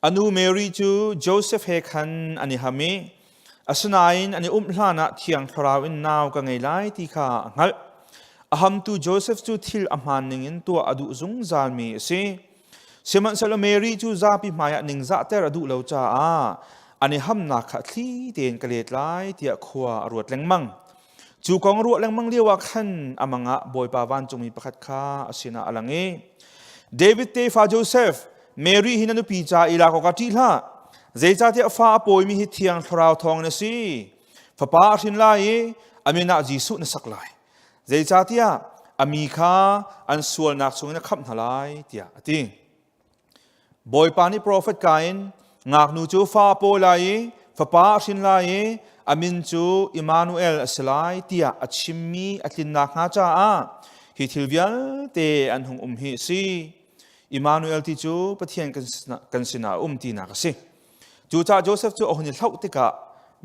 A nu Mary cu Josef he khan an i ham i asinain an i umh hlanah Thiang Thlarau in nau ka ngei lai ti kha a hngalh. A hamtu Josef cu thil a hmaan ningin tuah a duh zungzalmi a si. Sihmanhsehlaw Mary cu zapi hmaiah ningzahter a duh lo caah an i hamnak kha thli tein ka let lai tiah khua a ruat lengmang. Cu kong ruah lengmang lioah khan a mang ah Bawipa vancungmi pakhat kha a sinah a lang i David tefa Josef, Mary hi na nupi ca i lak awkah ṭih hlah. Zeicahtiah fa a pawimi hi Thiang Thlarau thawngin a si. Fapa a hrin lai i a min ah Jesuh na sak lai. Zeicahtiah a mi kha an sualnak chungin a khamh hna lai tiah a ti. Bawipa nih profet ka in ngaknu cu fa a pawi lai i fapa a hrin lai i a min cu Immanuel a si lai tiah a chimmi a tlin nakhnga caah hi thil vialte an hung um hi a si. Immanuel ti cu Pathian kan sinah a um tinak a si. Cucaah Josef cu a hun i hlauh tikah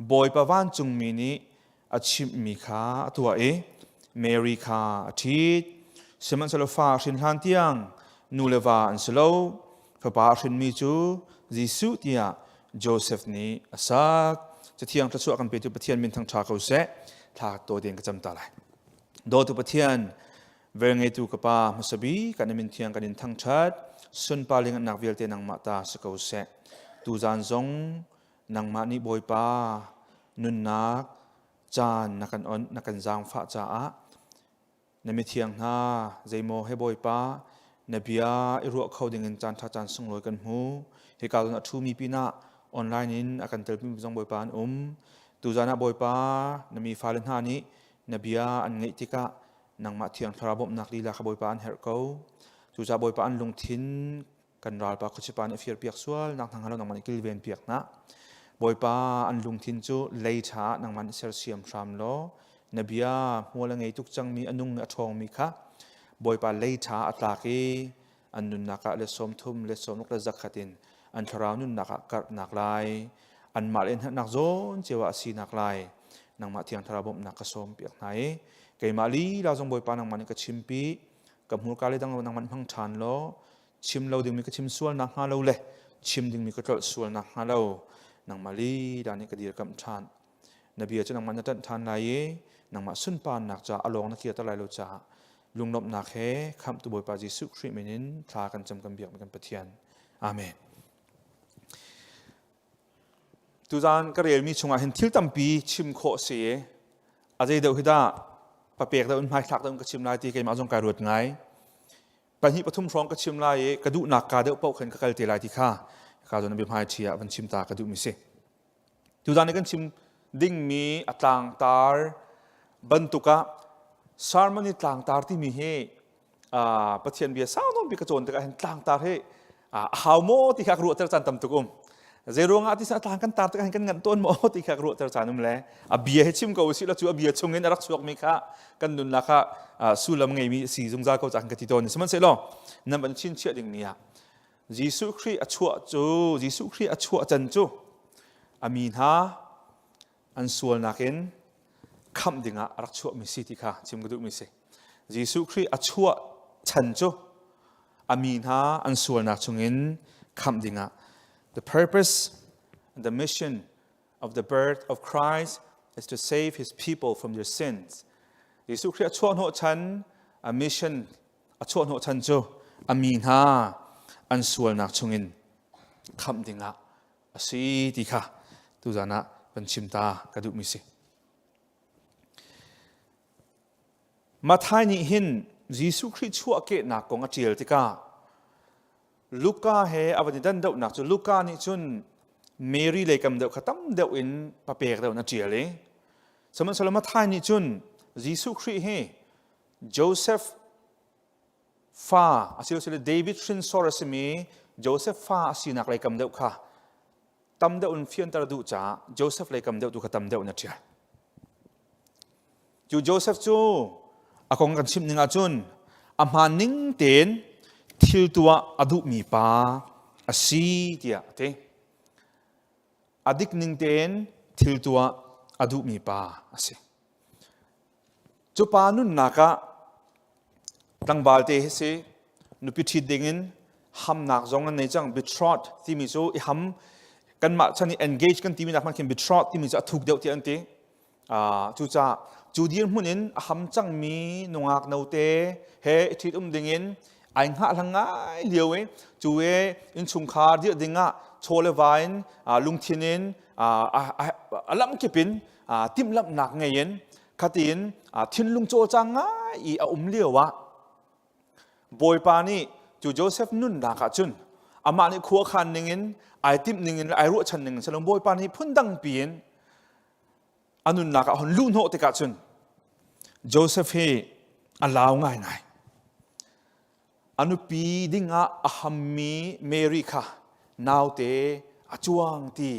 Bawipa vancungmi nih a chimhmi kha a tuah i Mary kha a ṭhit. Sihmanhsehlaw fa a hrin hlan tiang nu le va an si lo. Fapa a hrinmi cu Jesuh tiah Josef nih a sak. Cathiang thluachuah kan petu Pathian min thangṭha ko seh. Thla tawi tein ka cam ta lai. Dawtu Pathian, velngeitu ka Pa hmasa bik kan min thiang kan in thangṭhat. Sunpar lingannak vialte nangmah ta si ko seh. Tuzan zong Nangmah nih Bawipa nunnak caan na kan onh, na kan zaangfah caah na mithiang hna zeimaw he Bawipa na bia i ruah kho dingin caan ṭha caan sunglawi kan hmu. Hika zawn a ṭhumi pinah online in a kan telpimi zong Bawipa an um. Tuzan ah Bawipa na mi fale hna nih na bia an ngaih tikah nangmah thiang thlarau bawmhnak lila kha Bawipa an herh ko. Cucaah Bawipa an lungthin kan ralpa khuachipa nih a firpiak sual nak hna hnga lo nangmah nih kilven piak hna Bawipa an lungthin cu lei ṭha ah nangmah nih sersiam hram law na bia hmual a ngei tuk cangmi a nung a ṭhawngmi kha Bawipa lei ṭha a tlak i an nunnak ah let 30 let 60 le zakhat in an thlarau nunnak ah karhnak lai anmah le hngalhnak zawn cio ah a sinak lai nangmah thiang thlarau bawmhnak ka sawm piak hna i keimah lila zong Bawipa nangmah nih ka chimpi ka hmurka le dang nangmah hmang ṭhan law chim lo dingmi ka chim sual nak hnga lo le chim dingmi ka tlolh sual nak hnga lo nangmah lila nih ka dirkamh ṭhan na bia cu nangmah na ṭanh ṭhan lai i nangmah sunparnak caah a lawng na kirter lai lo caah lunglawmhnak he khamhtu Bawipa Jesuh Khrih min in thla kan cam kan biak kan Pathian amen Tuzaan ka relmi chungah hin thil tampi chim khawh si i a zei deuh hi dah papek deuh in hmaithlak deuh in ka chim lai ti keimah zong kai ruat ngai. Pahnih pathum hrawng ka chim lai i ka duhnak ka deuh paoh khan ka kal te lai ti kha ka zawn biahmai ṭhi ah van chim ta ka duhmi si. Tuzaan i kan chim dingmi a tlangtar bantuk ah sermon i tlangtar timi hi Pathian bia sau nawn bik ka cawn tikah hin tlangtar hi a hau maw ti kha ka ruahter caan tam tuk um. Zei ruangah ti a tlang kan tar tikah hin kan nganh tawn maw ti kha ka ruahter caan um le a bia hi chim ko usih la cu a bia chung in a rak chuakmi kha kan nunnak ah sullam ngeimi si zungzal ko caan ka ti tawn. Sihmanhsehlaw nan van chinchiah dingmi ah Jesuh Khrih a chuah cu Jesuh Khrih a chuah can cu a mi hna an sualnak in khamh dingah a rak chuahmi si ti kha chim ka duhmi si. Jesuh Khrih a chuah chan cu a mi hna an sualnak chungin khamh dingah the purpose and the mission of the birth of Christ is to save his people from their sins. Jesuh Khrih a chuah hnawh chan a mission a chuah hnawh chan cu a mi hna an sualnak chungin khamh dingah a si ti kha tuzan ah van chim ta ka duhmi si. Matthai nih hin Jesuh Khrih chuahkehnak kong a ṭial tikah Luka he a van i dan deuhnak cu Luka nih cun Mary lei kam deuh kha tam deuh in papek deuh in a ṭial i sihmanhsehlaw Matthai nih cun Jesuh Khrih hi Joseph fa asilosile David hrinsor a simi Joseph fa a sinak lei kam deuh kha tam deuh in fianter duh caah Joseph lei kam deuh tu kha tam deuh in a ṭial. Cu Joseph cu a kong kan chimh ning ahcun a hmaan ning tein thil tuah a duhmi pa a si tiah a ti. A dik ning tein thil tuah a duhmi pa a si. Cu pa nunnak ah tlangval te hi si nupi ṭhit dingin hamnak zong an nei cang betrothed timi cu i ham kanmah chan i engage kan timi nak hmanh khin betrothed timi cu a thuk deuh tiah an ti. Cucaah Cu dirhmun in a ham cangmi nungak note he i ṭhit um dingin ai hngahhlang ngai lio i cu i innchungkhar dirh dingah chaw le va in lungthin in a lamkip in timhlamhnak ngei in khatin thinlung cawlcang ngai i a um lio ah Bawipa nih cu Joseph nunnak ah cun amah nih khua khan ningin ai timh ningin le ai ruahchan ningin si lo Bawipa nih phundang piin a nunnak ah hon luhhnawh tikah cun Joseph hi a lau ngaingai. A nupi dingah a hammi Mary kha naute a cuang ti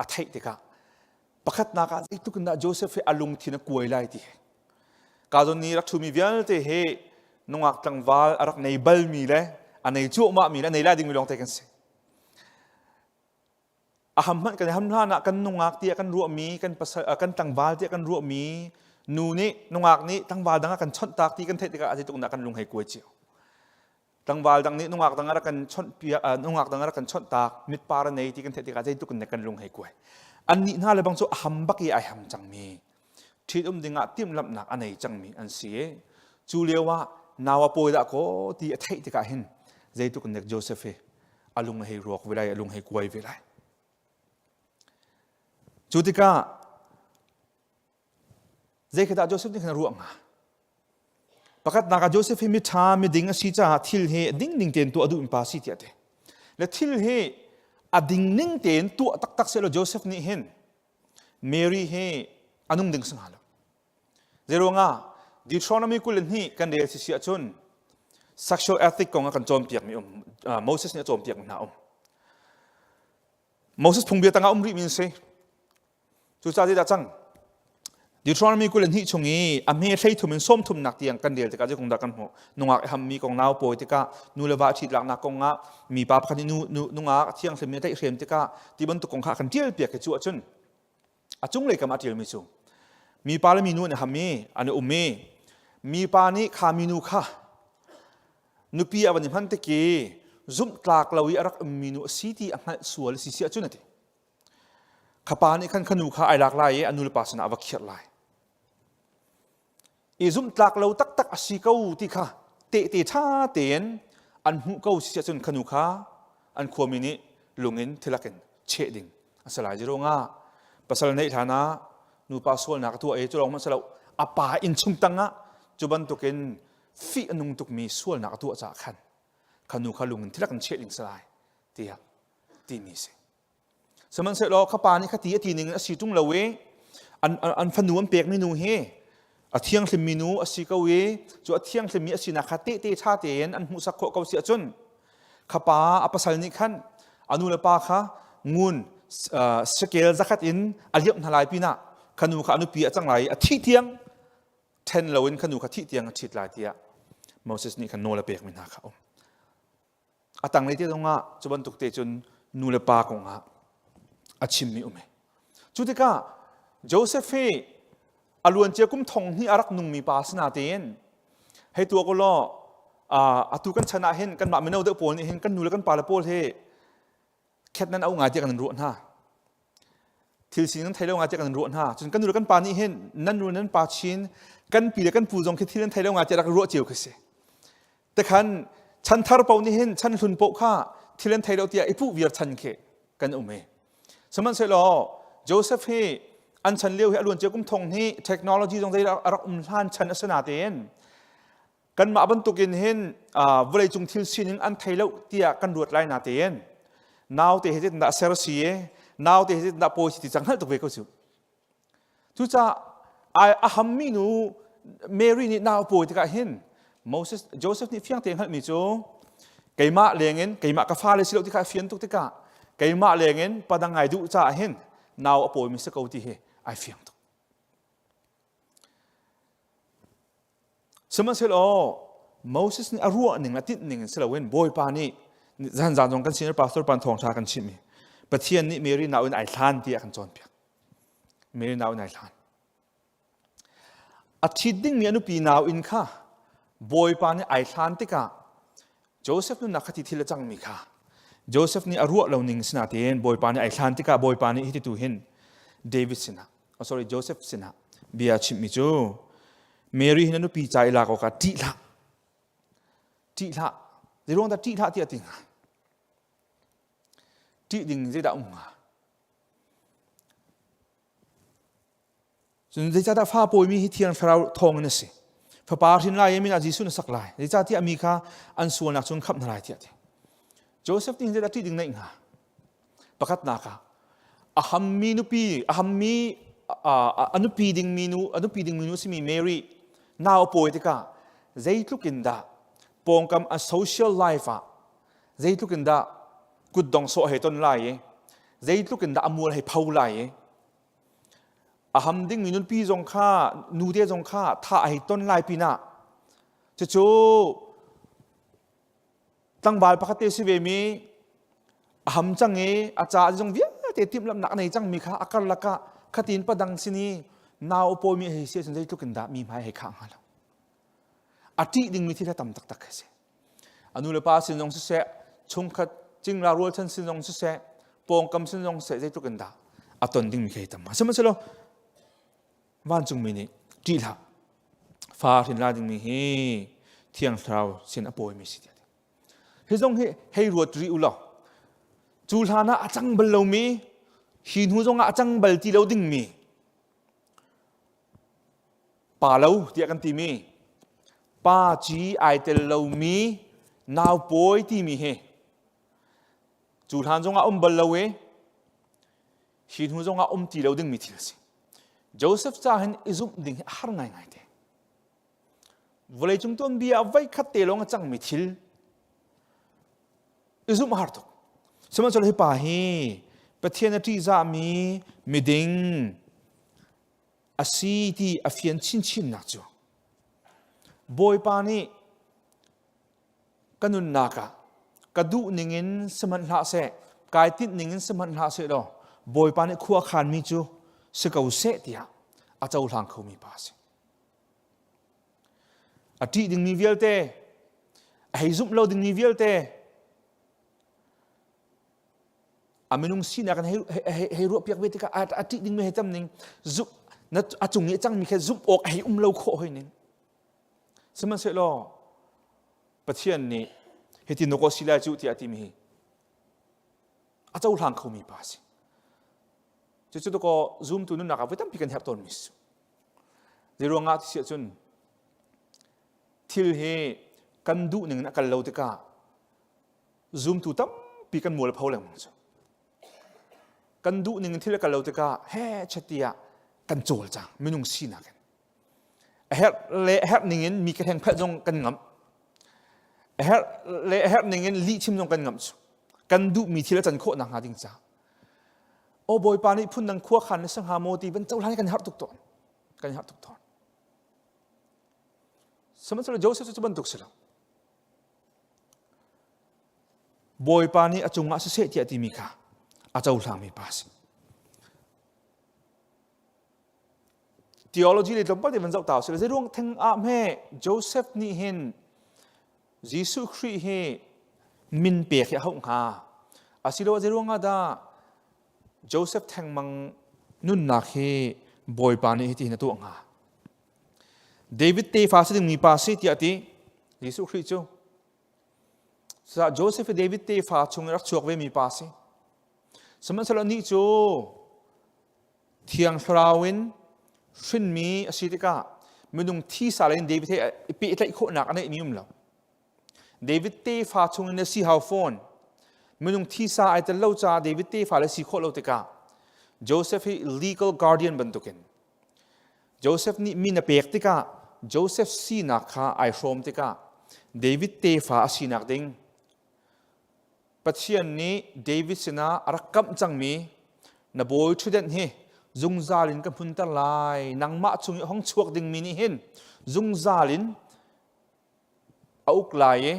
a theih tikah pakhatnak ah zeitluk in dah Joseph hi a lungthin a kuai lai ti ka zawn ni rak ṭhumi vialte hi nungak tlangval a rak nei balmi le a nei cuahmahmi le a nei lai dingmi lawngte kan si. A ham hmanh kan i ham hlan ah kan nungak tiah kan ruahmi kan pasal kan tlangval tiah kan ruahmi nu nih nungak nih tlangval dang ah kan chawnh tak ti kan theih tikah zeitluk dah kan lung hei kuai cio. Tlangval dang nih nungak dang a rak kan chawnh piak nungak dang a rak kan chawnh tak mitpar a nei ti kan theih tikah zeitluk in kan lung hei kuai. Annih hna le bang cu a ham bak i ai ham cangmi ṭhitum dingah timhlamhnak a nei cangmi an si i cu lio ah nau a pawi dah kaw ti a theih tikah hin zeitluk in dek Joseph hi a lung a hei ruak ve lai a lung hei kuai ve lai. Cu tikah zei khi dah Joseph nih khan a ruah hnga? Pakhatnak ah Joseph hi miṭha miding a si caah thil hi a ding ning tein tuah a duhmi pa a si tiah a ti. Le thil hi a ding ning tein tuah taktak sehlaw Joseph nih hin Mary hi a nung ding si hnga lo. Zeiruangah Deuteronomy 22 kan rel si si ahcun sexual ethic kong a kan cawnpiakmi um Moses nih a cawnpiakmi hna um. Moses phungbia tangah um rihmi an si. Cucaah zeidah cang? Deuteronomy 22 chung i a hme hleithum in sawmthumnak tiang kan rel tikah zeikum dah kan hmuh? Nungak i hammi kong nau pawi tikah nu le va ṭhit laknak kong ah mipa pakhat nih nu, nu, nungak a thianghlimmi a tlaihhrem tikah ti bantuk kong kha a kan ṭial piak i cu ahcun a cunglei kam ah ṭialmi cu mipa le minu an i ham i an i um i mipa nih kha minu kha nupi a van i hman tik i zumhtlak lo i a rak ummi nu a si ti a hngalh sual a si si ahcun a ti. Kha pa nih khan kha nu kha ai lak lai i a nu le pa sinah a va khirh lai. I zumhtlak lo taktak a si ko ti kha tehte ṭha tein an hmuh ko si ahcun kha nu kha an khuami nih lung in thilak in cheh ding a si lai. Zeiruangah pasal neih hlan ah nupa sualnak a tuah i cu lawng hmanh si lo a pa innchung tangah cu bantukin fih a nung tukmi sualnak a tuah caah khan kha nu kha lung in thilak in cheh ding si lai tiah timi si. Sihmanhsehlaw kha pa nih kha ti a ti ning in a si ṭung lo i an, an fanu an pekmi nu hi a thianghlimmi nu a si ko i cu a thianghlimmi a sinak kha tehte ṭha tein an hmuhsak khawh ko si ahcun kha pa a pasal nih khan a nu le pa kha ngun shekel zakhat in a liamh hna lai pinah kha nu kha a nupi a cang lai i a thih tiang ṭhen loin kha nu kha thih tiang a ṭhit lai tiah Moses nih khan nawl a pekmi hna kha a um. A tanglei te zongah cu bantuk te cun nu le pa kongah a chimmi um. Cu tikah Joseph hi a luancia kum thong hnih a rak nungmi pa si natein hei tuak u law atu kan chan ah hin kanmah mino deuh pawl nih hin kan nu le kan pa le pawl hi khet nan au ngai tiah kan in ruah hna. Thil sining nan thei lo ngai tiah kan in ruah hna. Cun kan nu le kan pa nih hin nan nu nan pa chin kan pi le kan pu zong khi thil nan thei lo ngai tiah rak ruah cio khi si. Tekhan chanthar paoh nih hin chan hlun paoh kha thil an thei lo tiah i puh viar chan khi kan um i. Sihmanhsehlaw Joseph hi an chan lio hi a luan cia kum thong hi technology zong zei a rak um hlan chan a si natein kanmah bantukin hin vawleicung thil sining an thei lo tiah kan ruat lai natein naute hi zeitindah ser si i naute hi zeitindah pawi si ti cang hngalh tuk ve ko cu. Cucaah a hammi nu Mary nih nau pawi tikah hin Moses Joseph nih fiang tein hngalhmi cu keimah lengin keimah ka fale si lo ti kha a fian tuk tikah keimah lengin padang ngai duh caah hin nau a pawimi si ko ti hi ai fiang tuk. Sihmanhsehlaw Moses nih a ruah ning a tinh ning in si loin Bawipa nih zan zan zong kan senior pastor pan thawngṭha kan chimh i Pathian nih Mary nau in ai hlan tiah kan cawnpiak. Mary nau in ai hlan. A ṭhit dingmi a nupi nau in kha Bawipa nih ai hlan tikah Joseph nunnak kha ti thil a cangmi kha Joseph nih a ruah lo ning sinatein Bawipa nih ai hlan tikah Bawipa nih hiti tu hin David sinah oh sorry Joseph sinah. bia chimmi cu Mary hi na nupi ca i lak awkah ṭih hlah. Ṭih hlah. Zeiruang dah ṭih hlah tiah ti hnga? Ṭih ding zeidah um hnga? Cun zeicahdah fa pawimi hi Thiang Thlarau thawngin a si. Fapa hrin lai i min ah Jesuh na sak lai. Zeicahtiah mi kha an sualnak cun khamh hna lai tiah a ti. Joseph nih zeidah ṭih ding neih hnga? Pakhatnak ah a hammi nupi, a hammi a nupi dingmi nu, a nupi dingmi nu simi Mary nau a pawi tikah zeitluk in dah pawngkam a social life ah zeitluk in dah kutdong sawh hei ton lai i zeitluk in dah a mual hei pho lai i A ham dingmi nunpi zong kha nute zong kha thah a hei ton lai pinah cucu tlangval pakhat te si ve mi a ham cang i a ca zong vialte timhlamhnak a nei cangmi kha a karlak ah khatin padang sin i nau a pawimi hei si ahcun zeitluk in dah mi hmai hei khah hnga lo. A ṭih dingmi thil a tam taktak khi a si. A nu le pa sin zong siseh, chungkhat cingla rualchan sin zong siseh, pawngkam sin zong siseh zeitluk in dah a ton dingmi khi tam. Sihmanhsehlaw vancungmi nih ṭih hlah. Fa hrin la dingmi hi Thiang Thlarau sin a pawimi si tiah. Hi zong hi hei ruat rih u law cu hlan ah a cang bal lomi hi hnu zong ah a cang bal ti lo dingmi Pa lo tiah kan timi pa ci ai tel lomi naupawi timi hi cu hlan zongah um bal lo i hi hnu zongah um ti lo dingmi thil a si. Joseph ca hin i zumh ding hi a har ngaingai te. Vawleicung tuanbia ah voikhat te lawng a cangmi thil i zumh a har tuk. Sihmanhsehlaw hi pa hi Pathian a ṭihzahmi miding a si ti a fian chinchinnak cu Bawipa nih ka nunnak ah ka duh ningin sihmanh hlah seh kai tinh ningin sihmanh hlah seh law Bawipa nih khua a khanmi cu si ko seh tiah a cohlang khomi pa a si. A ṭih dingmi vialte, a hei zumh lo dingmi vialte, a minung sinak in hei hei ruahpiak ve tikah a ṭih dingmi hei tam ning zumh na a cung i a cangmi kha zumh awk a hei um lo khawh hoi ning sihmanhsehlaw Pathian nih hiti na si lai cu tiah a timi hi a cohlang khomi pa a si cucu tukaw zumtu nunnak ah voi tampi kan herh tawnmi si Zeiruangah ti si ahcun thil hi kan duh ning in a kal lo tikah zumtu tampi kan mualpho lengmang cu. Kan duh ning in thil a kal lo tikah he chet ah kan cawlcang minung sinak in. A herh le a herh ning in mi ka hlengphelh zong kan ngamh. A herh le a herh ning in lih chim zong kan ngamh cu. Kan duhmi thil a can khawh nakhnga ding caah. Aw Bawipa nih phundang khua khan na si hnga maw ti van cohlan kan harh tuk tawn. Kan harh tuk tawn. Sihmanhsehlaw Joseph cu bantuk si lo. Bawipa nih a cungah siseh tiah timi kha a cohlangmi pa a si. Theology le tlawmpal te van zoh ta usih zeiruang theng ah hme Joseph nih hin Jesuh Khrih hi min pek hi a hauh hnga asiloah zeiruang ah dah Joseph thengmang nunnak hi Bawipa nih hitihin a tuah hnga David tefa si dingmi pa si tiah ti Jesuh Khrih cu Cucaah Joseph hi David tefa chung in rak chuak ve mi pa si sihmanhsehlaw nih cu Thiang Thlarau in hrinmi a si tikah minung thisa lei in David he i pehtlaih khawhnak a neihmi um lo. David tefa chungin a si hau fawn. Minung thisa ai tel lo caah David tefa le si khawh lo tikah Joseph hi legal guardian bantukin Joseph nih min a pek tikah Joseph sinak kha ai hrawm tikah David tefa a sinak ding Pathian nih David sinah a rak kamh cangmi na bawi ṭhutdenh hi zungzal in ka hmunter lai nangmah chung i hong chuak dingmi nih hin zungzal in a uk lai i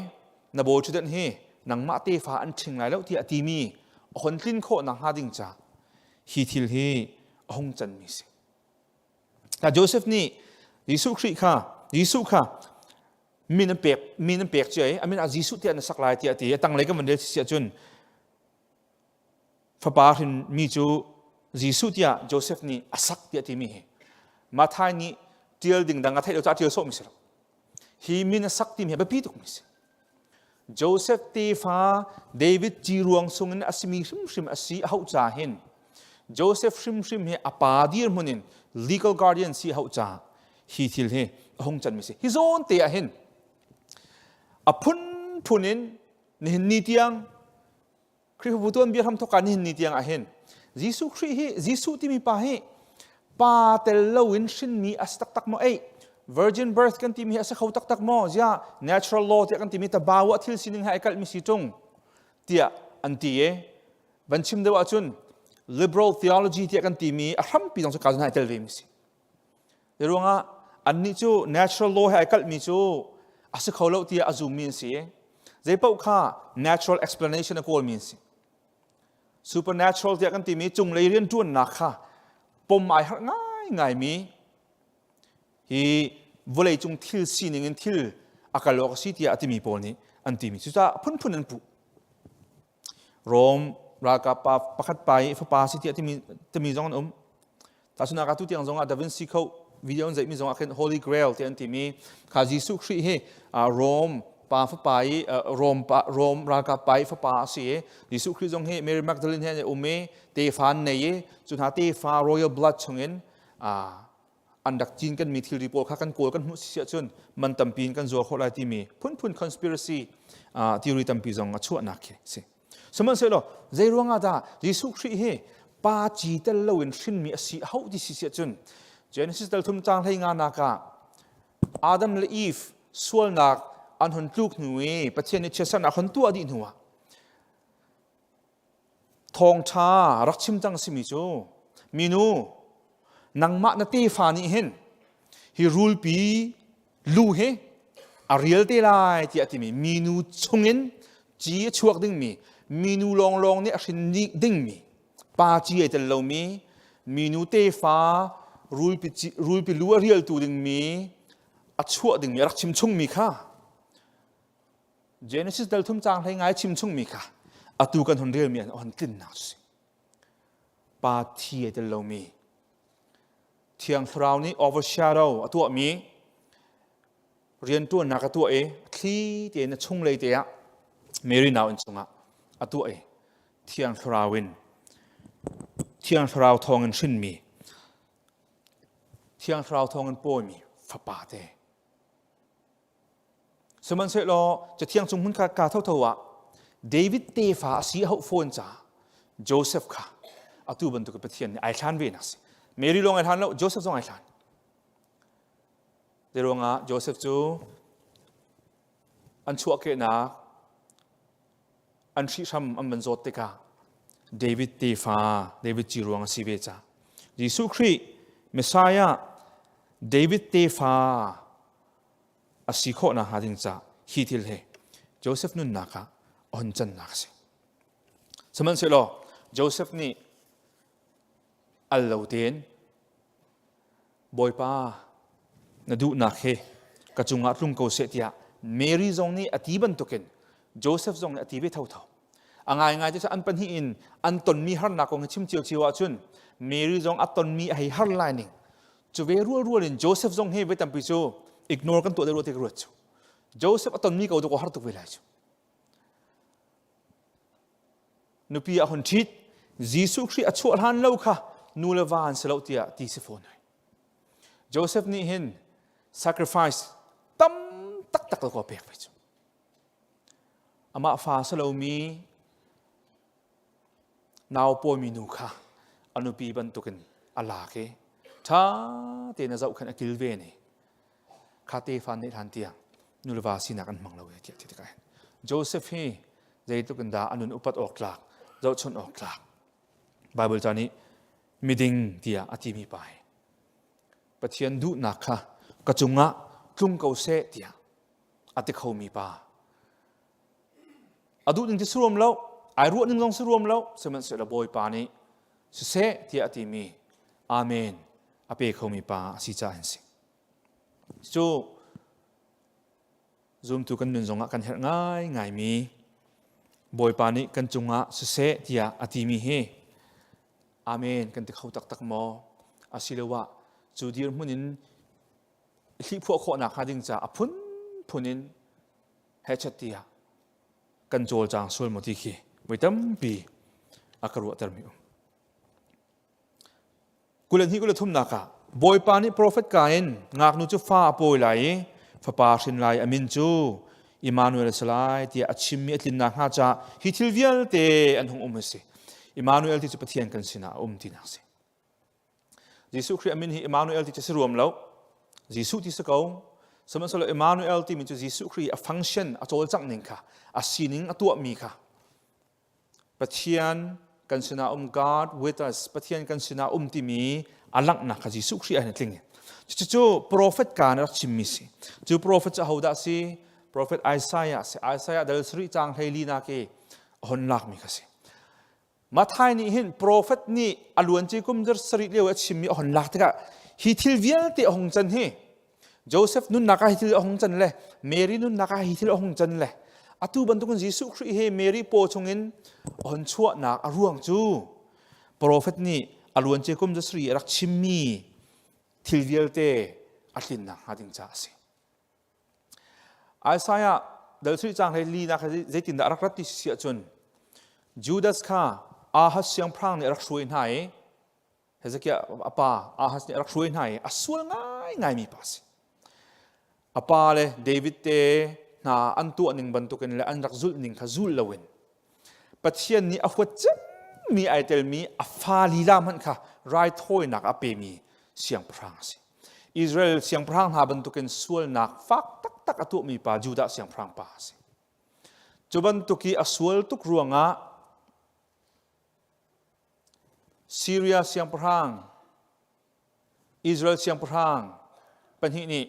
na bawi ṭhutdenh hi nangmah tefa an ṭhing lai lo tiah a timi a hon tlin khawh nakhnga ding ca hi thil hi a hung canmi si. Joseph nih Jesuh Khrih kha Jesuh kha min an pek min an pek cia i a min ah Jesuh tiah na sak lai tiah a ti a tanglei kan van rel si ahcun fapa hrin mi cu Jesuh tiah Joseph nih a sak tiah timi hi. Mathai nih ṭial ding dang a theih lo caah ṭial sawhmi si lo. Hi min a sak timi hi a biapi tukmi si. Joseph tefa David ciruang sungin a simi hrimhrim a si a hauh ca hin Joseph hrimhrim hi a pa dirhmun in legal guardian si a hauh ca hi thil hi a hung canmi si. Hi zawn te ah hin a phunphun in nihin ni tiang Khrihfabu tuanbia hramthawk ah nihin ni tiang ah hin Jesuh Khrih hi Jesuh timi pa hi pa tel loin hrinmi a si taktak maw ei virgin birth kan timi hi a si kho taktak maw ziah natural law tiah kan timi tabawa thil sining he ai kalhmi si tung tiah an ti e van chim deuh ahcun liberal theology tiah kan timi a hrampi zong cu ka zong ai tel ve mi si Ruangah annih cu natural law he ai kalhmi cu a si kho lo tiah a zummi an si. Zeipaoh kha natural explanation a kawlmi an si. Supernatural tiah kan timi cunglei rianṭuannak kha pom ai harh ngaingaimi hi vawleicung thil sining in thil a kal awk a si tiah a timi pawl nih an timi. Cucaah phunphun an puh. Rom ralkap pa pakhat pa i fapa si tiah timi, timi zong an um. Tahchunhnak ah tutiang zong ah Da Vinci Code video an zeihmi zong ah khin Holy Grail tiah an timi kha Jesuh Khrih hi Rom pa fapa i Rom pa Rom ralkap pa i fapa a si i Jesuh Khrih zong hi Mary Magdalene he an um i tefa an nei i cu hna tefa royal blood chungin an rak cin kan mi thilri pawl kha kan kawl kan hmuh si ahcun man tampi in kan zuar khawh lai timi phunphun conspiracy theory tampi zong a chuahnak khi si. Sihmanhsehlaw zei ruangah dah Jesuh Khrih hi pa ci tel loin hrinmi a si hauh ti si si ahcun Genesis dal thum caang hlei nga nak ah Adam le Eve sualnak an hun tluk hnu i Pathian nih chiatsernak hun tuah dih hnu ah thawngṭha rak chim cang simi cu minu nangmah na tefa nih hin hi rulpi lu hi a rial te lai tiah a timi minu chungin ci a chuak dingmi minu lawnglawng nih a hrin dingmi pa ci ai tel lomi minu tefa rulpi, rulpi lu a rialtu dingmi a chuah dingmi a rak chim chungmi kha Genesis dal thum caang hlei ngai chim chungmi kha atu kan hun relmi an hon tlinnak si. Pa thi ai tel lomi Thiang Thlarau nih overshadow a tuahmi rianṭuannak a tuah i thli tein a chunglei te ah Mary nau inn chungah a tuah i Thiang Thlarau in Thiang Thlarau thawngin hrinmi Thiang Thlarau thawngin pawimi fapa te Sihmanhsehlaw Cathiang chung hmun kha ka thotho ah David tefa a si a hauh fawn caah Joseph kha atu bantuk Pathian nih ai hlan ve nak si. Mary lawng ai hlan lo, Joseph zong ai hlan. Zei ruangah Joseph cu an chuahkehnak an hrihhram an van zawt tikah David tefa David ci ruang a si ve caah Jesuh Khrih Messiah David tefa a si khawh nakhnga ding caah hi thil hi Joseph nunnak ah a hun cannak a si. Sihmanhsehlaw Joseph nih al lo tein Bawipa na duhnak hi ka cungah tlung ko seh tiah Mary zong nih a ti bantukin Joseph zong nih a ti ve thotho. A ngaingai cu an pahnih in an tonmi harnak kong hi chim ciocio ahcun Mary zong a tonmi a hei har lai ning Cu ve rualrual in Joseph zong hi voi tampi cu ignore kan tuah deuh ti ka ruat cu. Joseph a tonmi ko dawk har tuk ve lai cu. Nupi a hun ṭhit, Jesuh Khrih a chuah hlan lo kha nu le va an si lo tiah ti si fawn hai. Joseph nih hin sacrifice tam taktak lo ko pek ve cu. Amah fa si lomi Nau pawimi nu kha a nupi bantukin a lak i ṭha tein a zohkhenh a kilven i kha tefa neih hlan tiang nuleva sinak an hmang lo e tiah ti tikah hin Joseph hi zeitluk in dah a nun upat awk tlak zohchunh awk tlak Bible ca nih miding tiah a timi pa hi Pathian duhnak kha ka cungah tlung ko seh tiah a ti khomi pa A duh ning cu si ruam lo, ai ruah ning zong si ruam lo, sihmanhsehlaw Bawipa nih siseh tiah a timi Amen a pe khomi pa a si caah an si. Cu zumtu kan nun zongah kan herh ngaingaimi Bawipa nih kan cungah siseh tiah a timi hi Amen kan ti kho taktak maw? Asiloah Cu dirhmun in hlihphuah khawhnak hnga ding caah a phunphun in hechet tiah kan cawlcang sual maw ti khi voi tampi a ka ruahtermi um. 22 23nak ah Bawipa nih profet ka in ngaknu cu fa a pawi lai i fapa hrin lai a min cu Immanuel a si lai tiah a chimmi a tlinnak hnga caah hi thil vialte an hung um a si. Immanuel ti cu Pathian kan sinah a um tinak a si. Jesuh Khrih a min hi Immanuel ti cu si ruam lo. Jesuh ti si ko. Sihmanhsehlaw Immanuel timi cu Jesuh Khrih a function, a cawlcangh ning kha, a sining a tuahmi kha Pathian kan sinah um God with us Pathian kan sinah um timi a langhnak kha Jesuh Khrih ah hin a tling. Cucu prophet ka rak chimmi si. Cu prophet cu ahodah si? Prophet Isaiah si. Isaiah dal sarih caang 14 nak i a hon lakmi kha si. Matthai nih hin prophet nih a luanci kum zarh sarih lio a chimmi a hon lak tikah hi thil vialte a hung can hi Joseph nunnak ah hi thil a hung can le Mary nunnak ah hi thil a hung can le atu bantukin Jesuh Khrih he Mary paw chungin a hon chuahnak a ruang cu profet nih a luancia kum zasarih a rak chimmi thil vialte a tlinnak hnga ding caah a si. Isaiah dal sui cang hlei li nak zeitindah a rak rat ti si ahcun Judas kha Ahaz siangpahrang nih a rak hruai hna i Hezekiah a pa Ahaz nih a rak hruai hna i a sual ngaingaimi pa a si. A pa le David te hna an tuah ning bantukin le an rak zulh ning kha zul loin Pathian nih a huat cemmi ai telmi a fa lila hmanh kha raithawinak a pemi siangpahrang a si. Israel siangpahrang hna bantukin sualnak fak taktak a tuahmi pa Judah siangpahrang pa a si. Cu bantuk i a sual tuk ruangah Syria siangpahrang, Israel siangpahrang pahnih nih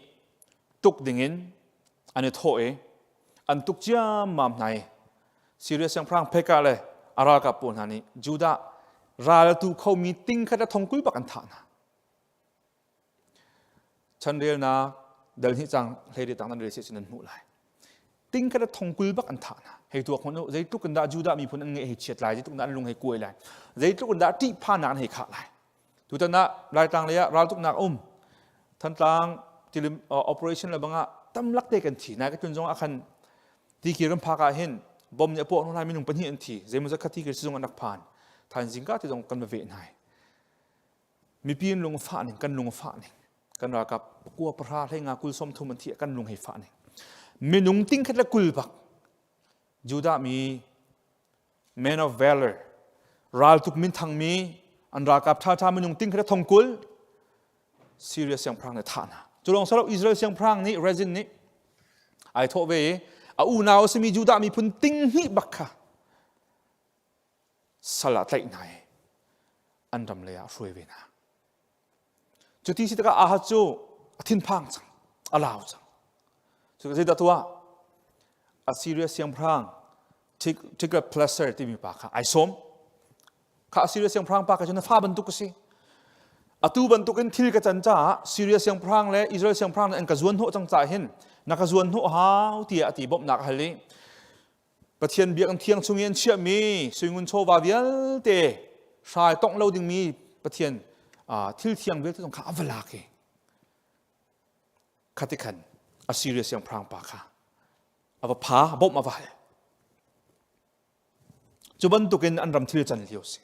tuk dingin an i thawh i an tuk ciammam hna i Syria siangpahrang Pekah le a ralkap pawl hna nih Judah ral a tu khomi ting khat le thongkul bak an thah hna. Chanrelnak dal hnih cang hlei tang nan rel si nan hmuh lai. Ting khat thongkul bak an thah hna. Hei tuak hmanh u zeitluk in dah Judah miphun an ngeih hei chiat lai, zeitluk in dah an lung hei kuai lai, zeitluk in dah ṭihphannak an hei khah lai. Tutan ah Laitlang lei ah raltuknak um. Thantlang tilim operation le bangah tamlak te kan thi. Nai ka tlun zong ah khan tikir kan phak ah hin bom nih a puah lai minung pahnih an thi. Zeimawzat kha tikir sizung an rak phan. Thaizing ka ti zong kan va veh hna. Mipi in lung a fah ning, kan lung a fah ning. Kan ralkap pakua pahra hlei nga kul 30 an thi kan lung hei fah ning. Minung ting khat le kul bak Judah mi man of valor raltuk minthang mi an ralkap ṭhaṭha minung ting khat le thong kul Syria siangpahrang nih thah hna. Cu lawng salo Israel siangpahrang nih Rezin nih ai thawh ve i a unau a simi Judah miphun ting hnih bak kha sal ah tlaih hna i an ram lei ah a hruai ve hna. Cuti si tikah Ahaz cu a thinphang cang, a lau cang. Cu zeidah tuah? Assyria siangpahrang Tiglath-Pileser timi pa kha ai sawm. Kha Assyria siangpahrang pa kha cu na fa bantuk ka si. Atu bantukin thil ka can caah Syria siangpahrang le Israel siangpahrang nih an ka zuan hnawh cang caah hin na ka zuan hnawh hau tiah a ti bawmhnak a hal i Pathian biakinn thiang chung i an chiahmi suingun chawva vialte hrai tongh lo dingmi Pathian thil thiang vialte zong kha a va lak i khati khan Assyria siangpahrang pa kha a va pha bawmh a va hal. Cu bantukin an ram thil can lio si.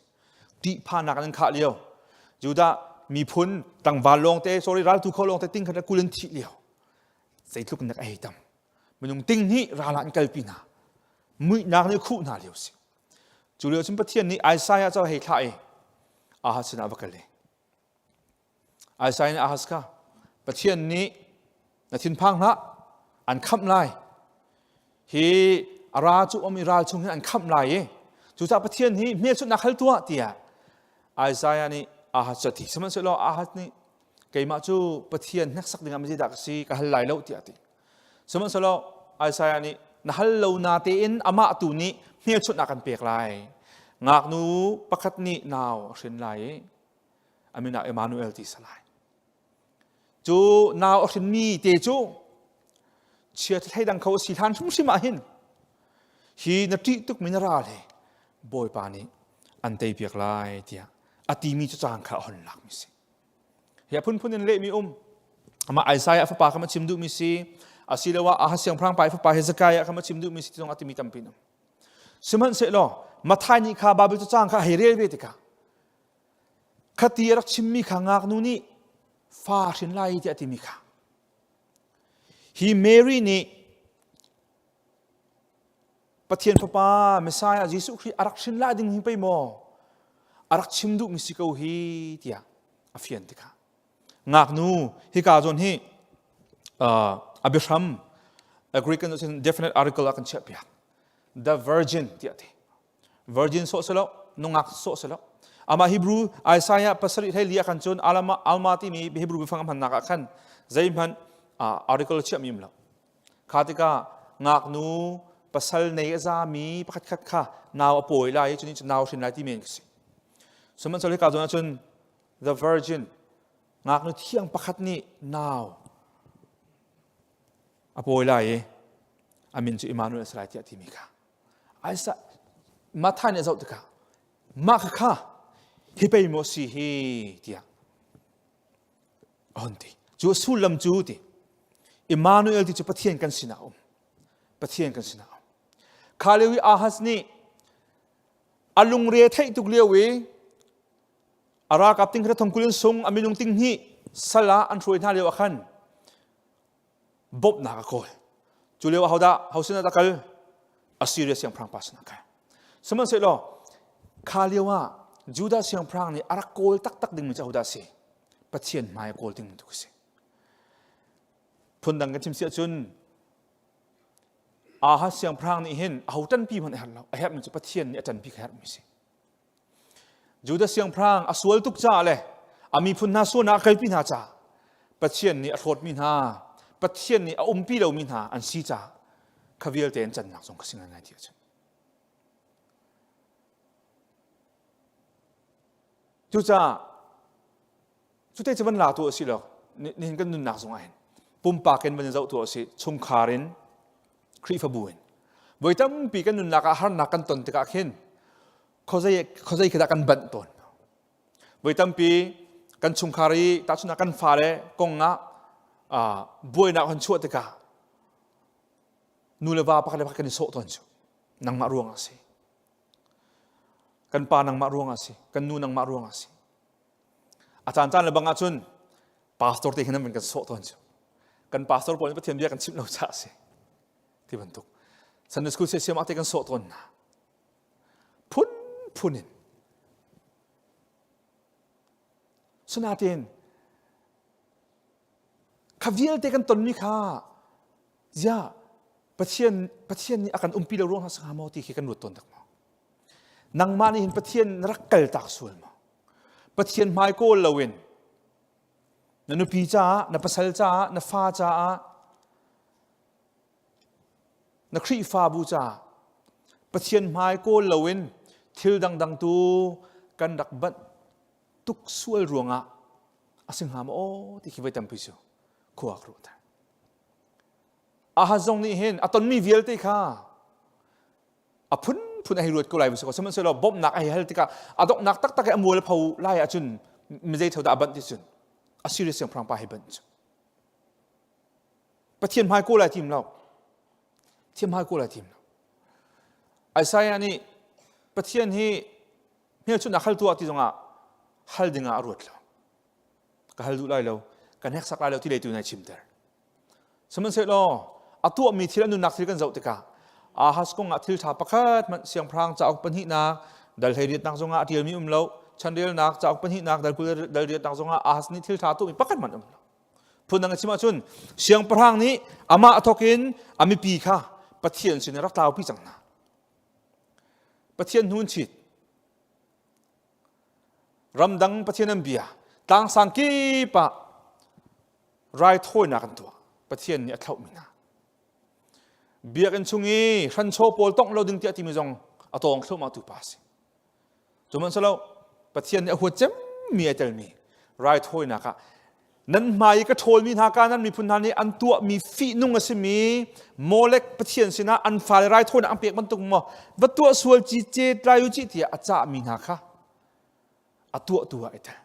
Ṭihphannak an khah lio. Judah miphun tlangval lawngte sorry raltu kho lawngte ting khat kul in thih lio. Zeitluk nak a hei tam. Minung ting hnih ral ah an kalpi hna. Muihnak nih khuh hna lio si. Cu lio cun Pathian nih Isaiah cu a hei thlah i Ahaz sinah va kal i Isaiah nih Ahaz kha Pathian nih na thinphang hlah an khamh lai hi a ra cu um i ral chung hin an khamh lai i cucaah Pathian hi hmelchunhnak hal tuah tiah Isaiah nih Ahaz cu a ti sihmanhsehlaw Ahaz nih keimah cu Pathian hneksak dingah zeidah ka si ka hal lai lo tiah a ti sihmanhsehlaw Isaiah nih na hal lo na tein amah tu nih hmelchunhnak kan pek lai ngaknu pakhat nih nau a hrin lai i a min ah Emmanuel ti si lai cu nau a hrinmi te cu chia thleidang kho a si hlan hrimhrim ah hin hi na ṭih tukmi na ral he Bawipa nih an teipiak lai tiah a timi cu caan kha a hon lakmi si. Hi a phunphun in lehmi um. Amah Isaiah fapa kha ma chim duhmi si, asiloah Ahaz siangpahrang pa i fapa Hezekiah kha ma chim duhmi si ti zong a timi tampi um. Sihmanhsehlaw Matthai nih kha Baibal cacang kha hei rel ve tikah khati a rak chimmi kha ngaknu nih fa hrin lai tiah a timi kha hi Mary nih Pathian Fapa Messiah Jesuh Khrih a rak hrin lai ding hi pei maw a rak chim duhmi si ko hi tiah a fian tikah ngaknu hika zawn hi a biahram a Greek in definite article ah kan chiah piak the virgin tiah ti virgin sawh silo nungak sawh silo amah Hebrew Isaiah pasarih hlei li ah khan cun alama alma timi Hebrew biafang a hmannak ah khan zeihmanh article chiahmi um lo Kha tikah ngaknu pasal nei a zami pakhatkhat kha nau a pawi lai i cunih cun nau hrin lai ti men ka si. Sihmanhsehlaw hika zawn ahcun the virgin ngaknu thiang pakhat nih nau a pawi lai i a min cu Immanuel a si lai tiah timi kha. Aisa Matthai nih a zoh tikah mah kha kha hi pei maw si hi tiah a hon ti. Cu a sullam cu ti Immanuel ti cu Pathian kan sinah um. Pathian kan sinah um. Kha lio i Ahaz nih a lungre theih tuk lio i a ralkap ting kha thongkul in sung a minung ting hnih sal ah an hruai hna lio ah khan bawmhnak a kawl. Cu lio ah hodah ho sinah dah kal? Assyria siangpahrang pa sinah kal. Sihmanhsehlaw kha lio ah Judah siangpahrang nih a rak kawl taktak dingmi cu ahodah a si? Pathian hmai a kawl dingmi tu a si. Phundang kan chim si ahcun Ahaz siangpahrang nih hin aho ṭanpi hmanh a herh lo. A herhmi cu Pathian nih a ṭanpi kha herhmi a si. Judah siangpahrang a sual tuk caah le a miphun hna sualnak a kalpi hna caah Pathian nih a hlawtmi hna, Pathian nih a umpi lomi hna an si caah kha vialte an cannak zong ka si ngaingai ti ahcun. Cucaah cute cu van la tu a si lo nihin kan nunnak zong ah hin pumpak in van in zoh tu a si chungkhar in Khrihfabu in voi tampi kan nunnak ah harnak kan ton tikah khin khuazei khuazei khi dah kan banh tawn voi tampi kan chungkhar i tahchunhnak kan fale kong ah buainak han chuah tikah nu le va pakhat le pakhat kan i sawh tawn cu nangmah ruang ah si kan pa nangmah ruang ah si kan nu nangmah ruang ah si a caan caan le bang ah cun pastor te hin an kan sawh tawn cu kan pastor pawl nih Pathian bia kan chimh lo caah si ti bantuk Sunday school siam ah te kan sawh tawn hna phun phun in Sinain kha vialte kan tonmi kha ziah Pathian Pathian nih a kan umpi lo ruang hna hnga maw ti khi kan ruat tawn tak maw nangmah nih hin Pathian na rak kal tak sual maw Pathian hmai kawl loin na nupi caah na pasal caah na fa caah Na Khrihfabu caah Pathian hmai kawl loin thil dangdang tu kan rak banh tuk sual ruangah a si hnga maw aw ti khi voi tampi cu khua ka ruah Ahaz zong nih hin a tonmi vialte kha a phunphun a hei ruat ko lai si ko sihmanhsehlaw bawmhnak a hei hal tikah a donghnak taktak i a mual a pho lai ahcun mizei ṭho dah a banh ti cun Assyria siangpahrang pa hei banh cu Pathian hmai kawl ai tim lo. Thiam hmai kawl ai tim lo. Isaiah nih Pathian hi hmelchunhnak hal tuah ti zongah hal dingah a ruat lo. Ka hal duh lai lo, ka hneksak lai lo ti lei tu nai chimter. Sihmanhsehlaw a tuahmi thil a nunnak thil kan zoh tikah Ahaz kong ah thil ṭha pakhat hmanh siangpahrang cauk pahnihnak dal hleiriatnak zongah a ṭialmi um lo chanrelnak cauk pahnihnak dal 20 dal riatnak zongah Ahaz nih thil ṭha tuahmi pakhat hmanh um lo Phundang a chim ahcun siangpahrang nih amah thawk in a mipi kha Pathian sin rak tlaupi cang hna. Pathian hnun chit. Ramdang Pathian an bia. Tlangsang kip ah raithawinak an tuah. Pathian nih a thlauhmi hna. Biakinn chung i hranchaw pawl tongh lo ding tiah timi zong a tawng thluahmah tu pa a si. Cuhmanhsehlaw Pathian nih a huat cemmi ai telmi raithawinak ah nan hmai i ka ṭhawlmi hna Kanaan miphun hna nih an tuahmi fihnung a simi Molek pathian sinah an fale raithawinak an pek bantuk maw va tuah sual ci ce tlai u ci tiah a cahmi hna kha a tuahtu ah ai tel.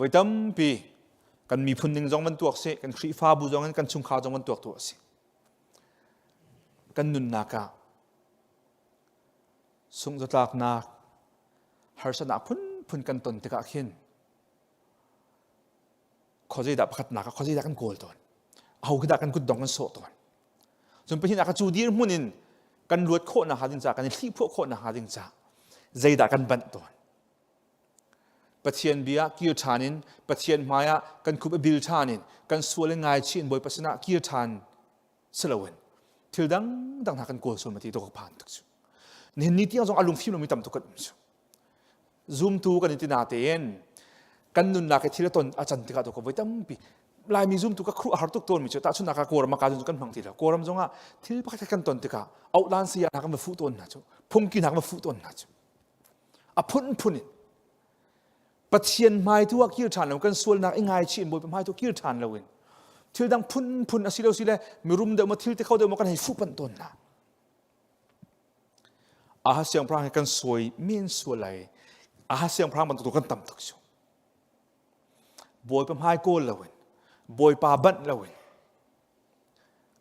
Voi tampi kan miphun ning zong van tuak si, kan Khrihfabu zong in kan chungkhar zong van tuak tu a si. Kan nunnak ah sungzatlaknak harsatnak phunphun kan ton tikah khin khuazeidah pakhatnak ah khuazeidah kan kawl tawn aho khi dah kan kutdong kan sawh tawn cun pahnihnak ah cu dirhmun in kan luat khawh nakhnga ding caah kan i hlihphuah khawh nakhnga ding caah zeidah kan banh tawn Pathian bia kir ṭhan in Pathian hmai ah kan khup i bil ṭhan in kan sual in ngaichih in Bawipa sinah kir ṭhan si loin thil dangdang hna kan kawl sual ma ti to ka phan tuk cu nihin ni tiang zong a lungfim lomi tam tuk kan um cu zumtu kan i ti na tein kan nunnak i thil a ton a can tikah to ka voi tampi laimi zumtu ka khruh a har tuk tawn mi cu tahchunhnak ah kawlram ah ka kan hmang ti lo kawlram zong ah thil pakhat kan ton tikah auhlan saya hna kan va fuh tawn hna cu phungki hna kan va fuh tawn hna cu a phunphun in Pathian hmai tu ah kir ṭhan lo kan sualnak i ngaichih in Bawipa hmai tu kir ṭhan loin thil dang phunphun a si lo si le mirum deuh maw thil ti kho deuh maw kan hei fuh panh tawn hna Ahaz siangpahrang hi kan sawi men sual lai Ahaz siangpahrang bantuk tu kan tam tuk cu Bawipa hmai kawl loin Bawipa banh loin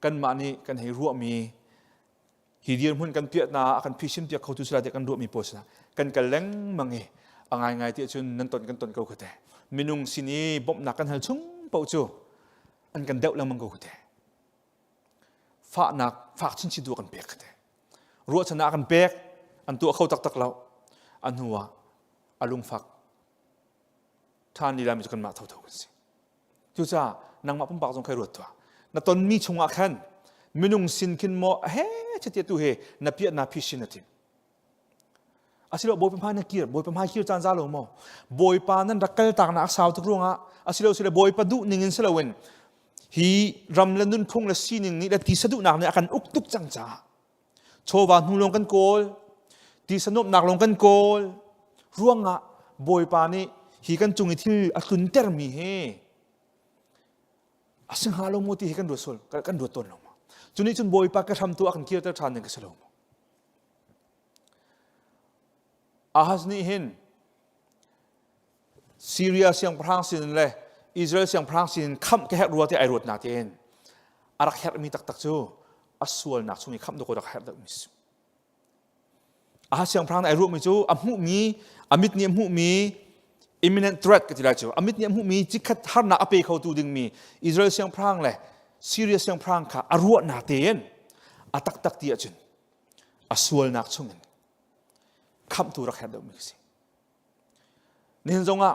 kanmah nih kan hei ruahmi hi dirhmun kan piahna a kan phisin piak khotu sila tiah kan ruahmi pawl sinah kan kal lengmang i a ngaingai ti ahcun nan ton kan ton ko khate minung sin i bawmhnak kan hal chung paoh cu an kan deuh lengmang ko khate fahnak fak chinchin tu kan pek khate ruahchannak kan pek an tuah kho taktak lo a hnu ah a lungfak ṭhan lila mi cu kanmah thotho kan si Cucaah nangmah pumpak zong khai ruat tuah. Na tonmi chungah khan minung sin khin maw he chatia tu he na piah na phi sin na tim. Asilo Bawipa hmai na kir, Bawipa hmai kir caan za lo maw? Bawipa nan rak kal tak nak sau tuk ruangah asilo sile Bawipa duh ning in siloin hi ram le nunphung le sining nih le tisa duhnak nih a kan uk tuk cang caah chawva hnu lawng kan kawl tisa nuamhnak lawng kan kawl ruangah bawipa nih hi kan cung i thil a tluntermi hi a si hnga lo maw ti hi kan ruat sual kan ruat tawn lo maw cu nih cun bawipa ka hram tu a kan kirter ṭhan ding ka si lo maw Ahaz nih hin Syria siangpahrang sin le Israel siangpahrang sin khamh ka herh rua ti ai ruat na tein a rak herhmi taktak cu a sualnak chung i khamh dawk rak herh deuhmi si. A siangpahrang ai ruahmi cu a hmuhmi a mit nih a hmuhmi imminent threat ka ti lai cu a mit nih a hmuhmi cikhat harnak a pe khotu dingmi Israel siangpahrang le Syria siangpahrang kha a ruahnak tein a taktak ti ahcun a sualnak chungin khamhtu rak herh deuhmi si. Nihin zongah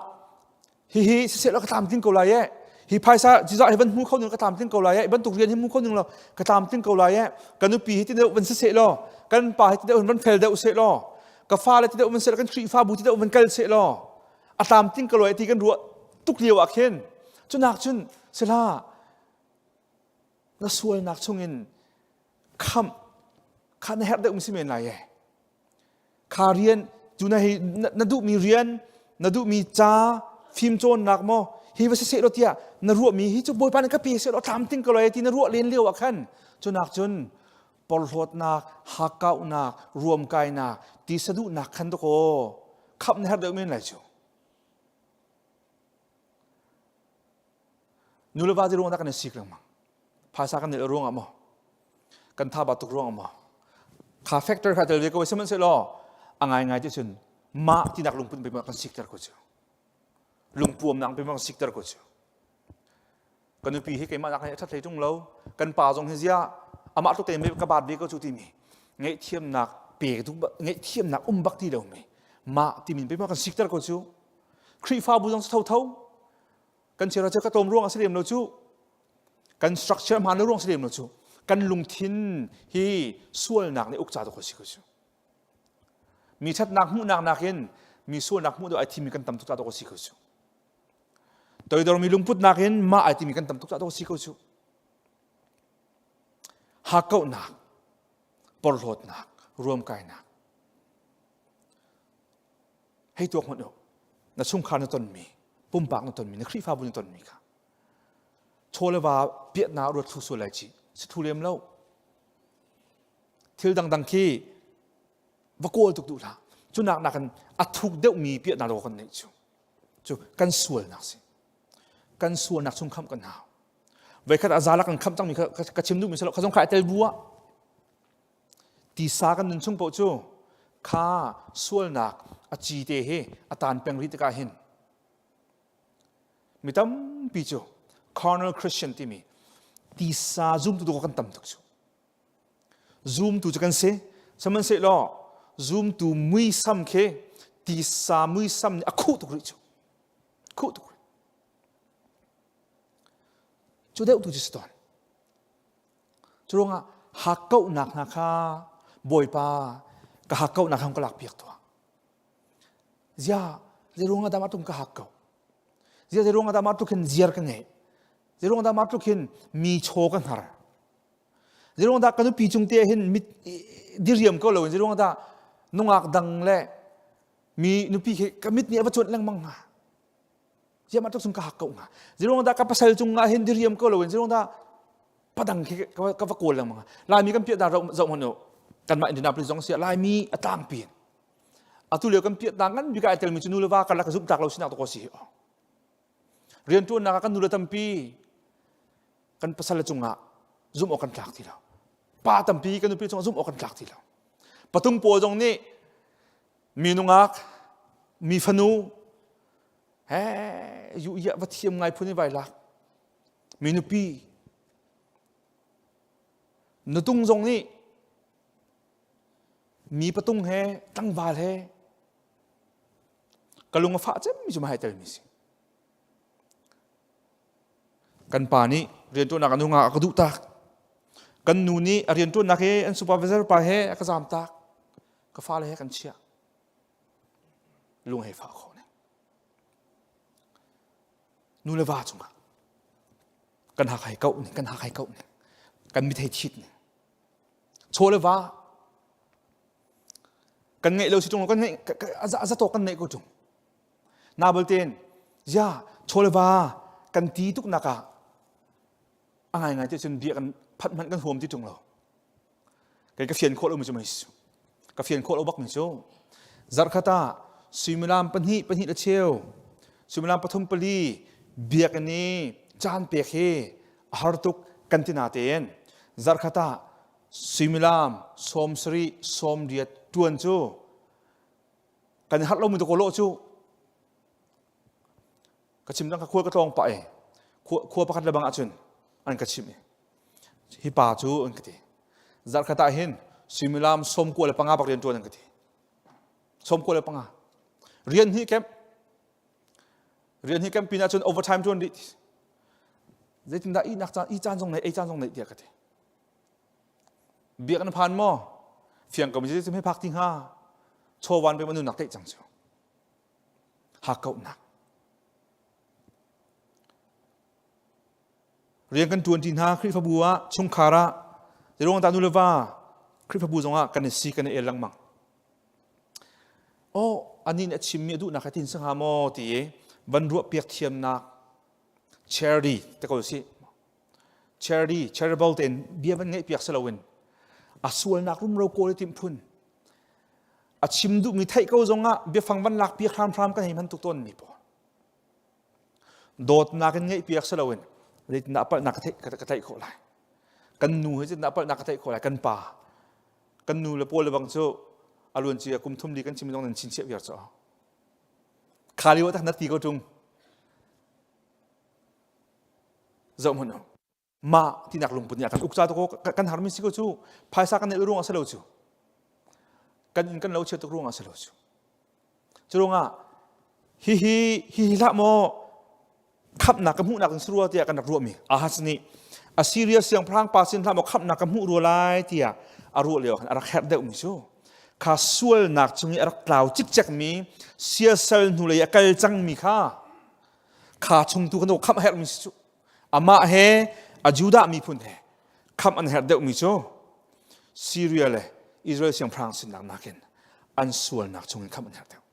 hihi siseh law ka tlamtling ko lai ee. Hi phaisa cizah hi van hmu kho ning ka tlamtling ko lai ee. Bantuk rian hi hmu kho ning law ka tlamtling ko lai ee. Ka nupi hi ti deuh van siseh law kan pa hi ti deuh van fel deuh seh law ka fale ti deuh van seh law kan Khrihfabu ti deuh van kal seh law a tlamtling ko lai ti kan ruah tuk lio ah khin cunak cun sila na sualnak chungin khamh kha na herh deuh mi si men lai ee. Kha rian cu na hei na duhmi rian na duhmi ca fimcawnnak maw hi va si seh law tiah na ruahmi hi cu Bawipa nih ka pe seh law tlamtling ko lai ti na ruah len lio ah khan cunak cun porhlawtnak hakkauhnak ruamkainak ti saduhnak khan dakaw khamh na herh deuh men lai cu Nu le va ti ruang dah kan i sik lengmang. Phaisa kan ngeih ruangah maw? Kan tha ba tuk ruangah maw? Kha factor kha tel ve ko sihmanhsehlaw a ngaingai ti cun mah tinak lungput pe kan sikter ko cu. Lungpuamnak pe kan sikter ko cu. Ka nupi hi keimah nak hi a ṭhat hlei ṭung lo. Kan pa zong hi zia amah tluk tein ka baat ve ko cu timi ngaihthiamnak pe ngaihthiamnak um bak ti lomi mah timi pe kan sikter ko cu. Khrihfabu zong thotho kan chira cu ka tlawm ruang a si lem lo cu kan structure hmaan lo ruang si lem lo cu kan lungthin hi sualnak nih uk ca tu si ko cu mi ṭhatnak hmuhnak nakin mi sualnak hmuh deuh ai thimi kan tam tuk ca tu si ko cu toidormi lungput nakin mah ai timi kan tam tuk ca tu si ko cu hakkauhnak porhlawtnak ruamkainak Hei tuak hmanh u. Na chungkhar na tonmi, pumpak na tonmi, na Khrihfabu na tonmi kha chaw le va piatna ruat thlu sual lai ci si thu lem lo. Thil dangdang khi va kawl tuk duh hlah. Cunak nakin a thuk deuhmi piatna lo kan neih cu. Cu kan sualnak si. Kan sualnak chung khamh kan hau. Voikhat a zalak kan khamh cangmi ka chim duhmi si lo. Kha zong kha ai tel bu ah tisa kan nun chung paoh cu kha sualnak a ci te hi a tan peng rih tikah hin mi tampi cu carnal Christian timi tisa zumtu tu kan tam tuk cu. Zumtu cu kan si. Sihmanhsehlaw zumtu muisam khi tisa muisam nih a khuh tuk rih cu. Khuh tuk rih. Cu deuh tu cu si tawn. Cu ruangah hakkauhnak hna kha Bawipa ka hakkauhnak kha ka lak piak tuah. Zia zei ruangah dah mah tluk ka hakkauh? Zia zei ruangah dah mah tluk hin ziar ka ngeih? Zei ruangah dah mah tluk hin mi chaw ka hngar? Zeiruang dah ka nupi cung te hin mit diriam ko lo in zeiruang dah nungak dang le mi nupi khi ka mit nih a va cuanh lengmang hnga. Ziah mah tluk cung ka hak ko hnga. Zeiruang dah ka pasal cung ah hin diriam ko lo in zeiruang dah padang khi ka va kawl lengmang hnga. Laimi kan piah dah zoh hmanh u. Kanmah Indianapolis zong si Laimi a tlangpi in. Atu lio kan piah ta ngan bik ah ai telmi cu nu le va karlak zumh tlak lo sinak to ko si hi. Riantuannak ah kan nu le tampi kan pasal cungah zumh awk kan tlak ti lo pa tampi kan nupi cungah zumh awk kan tlak ti lo patung pawl zong nih mi nungak mi fanu he yu ya va thiam ngai phun i vai lak mi nupi nutung zong nih mi patung he tlangval he ka lung a fah cemmi cu ma hai telmi si Kan pa nih rianṭuannak a nungak a ka duh tak. Kan nu nih a rianṭuannak he an supervisor pa he a ka zaam tak. Ka fale he kan chiah. Lung hei fah khawh ning. Nu le va cungah kan hak hai koh ning, kan hak hai koh ning, kan mithei thit ning. Chaw le va kan ngeih lo si ṭung lo kan ngeih a zatawk kan neih ko ṭung. Nabal tein zia chawleva kan ti tuk nak ah a ngaingai te cun bia kan phat hmanh kan huam ti ṭung lo. Kei ka fian khawh lo mi cu mei ka fian khawh lo bak mi cu zarhkhat ah suimilam pahnih pahnih le cheu suimilam pathum pali biakinn i caan pek hi a har tuk kan ti na tein zarhkhat ah suimilam sawm sarih sawm riat ṭuan cu kan i harh lomi dakaw lawh cu ka chim dang ka khua ka tlawng pah i khua pakhat le bang ahcun an ka chimh i hi pa cu an ka ti zarhkhat ah hin suimilam sawmkua le panga bak rian ṭuan an ka ti sawmkua le panga rian hi kemp rian hi kemp pin ahcun overtime ṭuan rih zeitindah ihnak caan i caan zong nei ei caan zong nei tiah ka ti Biak na phan maw? Fiang ko mi zeitin phak ti hnga? Chawvan pe nunnak teih cang cu. Hakkauhnak. Rian kan tuan ti hna Khrihfabu ah chungkhar ah zeiruang dah nu le va Khrihfabu zongah kan i si kan i el lengmang. Oh, anih nih a chimmi a duhnak a tin sangha maw ti i van ruah piak thiamnak charity te ko si charity charitable tein bia van ngeih piak si loin a sualnak rumro kawl i timh phun a chim duhmi theih ko zongah biafang van lak piak hramhram kan hei hman tuk tawn mi pawl dawtnak in ngeih piak si loin zeitindah a palhnak ka theih khawh lai kan nu he zeitindah a palhnak ka theih khawh lai kan pa kan nu le pawl le bang cu a luan cia kum thum li kan chim zong nan chinchiah viar cu kha lio tak na ti ko tung Zoh hmanh u. Mah tinak lungput nih a kan uk ca tuk kan harmi si ko cu phaisa kan neih ruang ah si lo cu. Kan inn kan lo chia tuk ruang ah si lo cu. Cu ruangah hihi hihi hlah maw khamhnak ka hmuhnak in si rua tiah kan rak ruahmi Ahaz nih Assyria siangpahrang pa sin hlah maw khamhnak ka hmuh rua lai tiah a ruah lio khan a rak herh deuhmi cu kha sualnak chung i a rak tlau cikcekmi siasal hnulei a kal cangmi kha Kha chung tu kan khamh a herhmi si cu amah he a Judah miphun he khamh an herh deuhmi cu Syria le Israel siangpahrang sinak nakin an sualnak chungin khamh an herh deuh.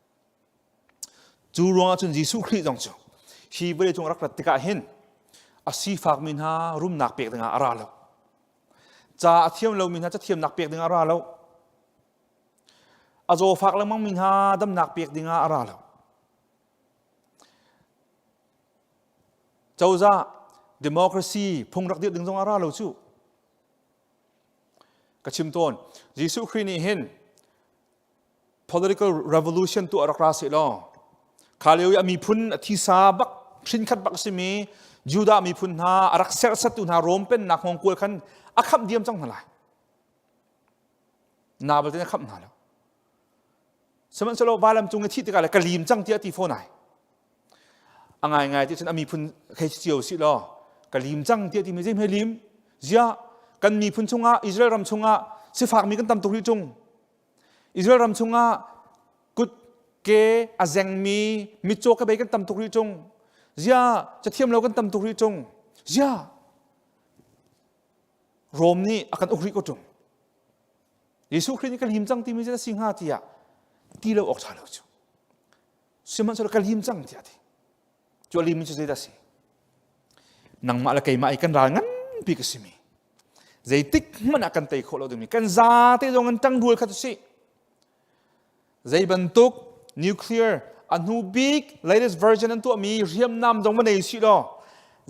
Cu ruangah cun Jesuh Khrih zong cu hi vawlei cung rak rat tikah hin a sifakmi hna rumnak pek dingah a ra lo. Ca a thiam lomi hna cathiamnak pek dingah a ra lo. A zawfak lengmangmi hna damnak pek dingah a ra lo. Cozah democracy phung rak dirh ding zong a ra lo cu. Ka chim tawn, Jesuh Khrih nih hin political revolution tu a rak ra seh law kha lio i a miphun a thisa bak hrinkhat bak a simi Judah miphun hna a rak serhsattu hna Rom pennak hngawngkual khan a khamh diam cang hna lai. Na balte a khamh hna lo. Sihmanhsehlaw vailam cung i thih tikah le ka lim cang tiah ti fawn ai. A ngaingai ti cun a miphun khei cio si law ka lim cang tiah timi zei hme lim ziah kan miphun chungah Israel ram chungah sifakmi kan tam tuk rih tung Israel ram chungah kut ke a zengmi mitcaw ka bei kan tam tuk rih tung ziah cathiam lo kan tam tuk rih tung ziah Rom nih a kan uk rih ko tung Jesuh Khrih nih ka lim cang timi cu si hnga tiah ti lo awk ṭha lo cu. Sihmanhsehlaw ka lim cang tiah ti. Cu a limmi cu zeidah a si? Nangmah le keimah i kan ral nganpi ka simi. Zeitik hmanh ah kan tei khawh lo dingmi kan zate zong in ṭangrual kha tu si. Zei bantuk nuclear a hnu bik latest version an tuahmi hriamnam zong va nei sih law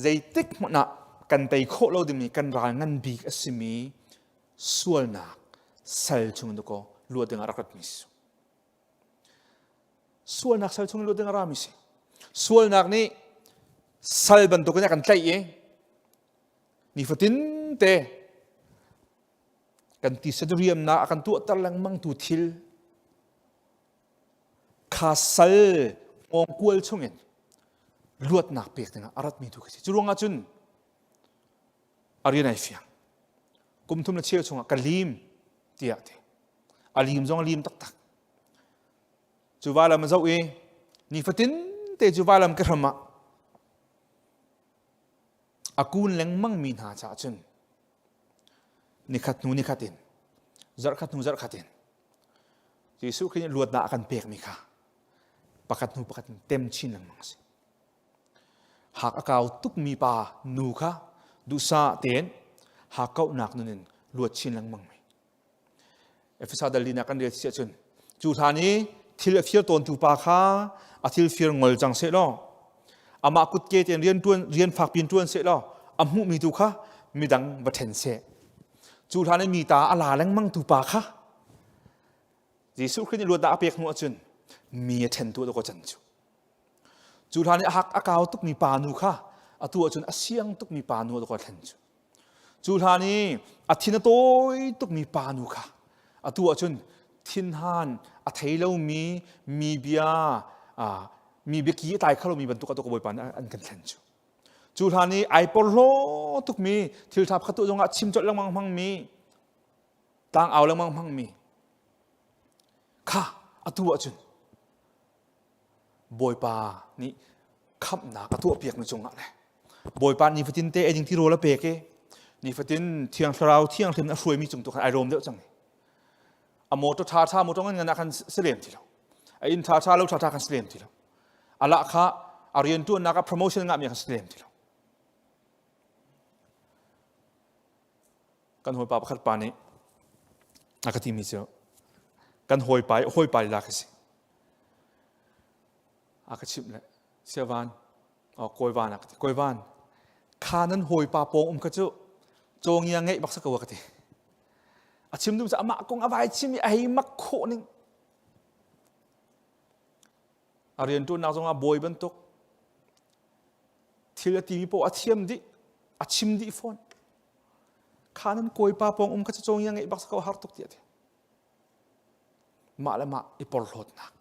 zeitik hmanh ah kan tei khawh lo dingmi kan ral ngan bik a simi sualnak sal chung in ko luat ding ah rak ratmi si. Sualnak sal chung in luat ding a rami si. Sualnak nih sal bantukin a kan tlaih i nifatin te kan tisa diriamnak a kan tuahter lengmang tu thil kha sal hngawngkual chungin luatnak pek dingah a ratmi tu khi si. Cu ruangah cun a rian ai fiang kum thum le cheu chungah ka lim tiah ti a lim zong a lim taktak cu vailam a zoh i nifatin te cu vailam ka hram ah a kun lengmang mi hna caah cun nikhat hnu nikhat in zarhkhat hnu zarhkhat in Jesuh Khrih nih luatnak a kan pekmi kha pakhat hnu pakhat in tem chin lengmang a si. Hak a kau tukmi pa nu kha duhsah tein hakkauhnak nun in luat chin lengmang mi. Efesa dal linak kan rel si ahcun cu hlan i thil a fir tawntu pa kha a thil fir ngol cang seh law amah kutke tein rian tuan rian fakpi in tuan seh law a hmuhmi tu kha midang va ṭhen seh. Cu hlan i mi ta a la lengmang tu pa kha Jesuh Khrih nih luatnak a pek hnu ahcun mi a ṭhentu a can cu. Cu hlan i a hak a kau tukmi pa nu kha atu ahcun a siang tukmi pa nu a thlen cu. Cu hlan i a thin a tawi tukmi pa nu kha atu ahcun thinhan a thei lomi mi bia mi biaki a tlai kho lomi bantuk atu ka Bawipa nih an kan thlen cu. Cu hlan i ai porhlaw tukmi thil ṭha pakhat tuah zongah chim colh lengmang hmangmi tlangau lengmang hmangmi kha atu ahcun Bawipa nih khamhnak a tuahpiakmi cungah le Bawipa nifatin te eiding tirawl a pek i nifatin Thiang Thlarau thianghlim a hruaimi cung tu khan ai rawm deuh cang. A motor ṭha ṭha motor ngan ngan ah khan si lem ti lo. A inn ṭha ṭha lo ṭha ṭha khan si lem ti lo. A lah kha a rianṭuannak ah promotion ngahmi khan si lem ti lo. Kan hawipa pakhat pa nih a ka timi cu kan hawipa i hawipa lila khi si. A ka chimh le siavan oh kawivan a ka ti kawivan kha nan hawipa pawng um kha cu cawngia ngeih bak sa ko a ka ti. A chim dum cu amah kong a vai chim i a hei mak khawh ning. A rianṭuannak zongah bawi bantuk thil a timi paoh a thiam dih a chim dih fawn kha nan kawipa pawng um kha cu cawngia ngeih bak sa ko har tuk tiah ti mah le mah i porhlawtnak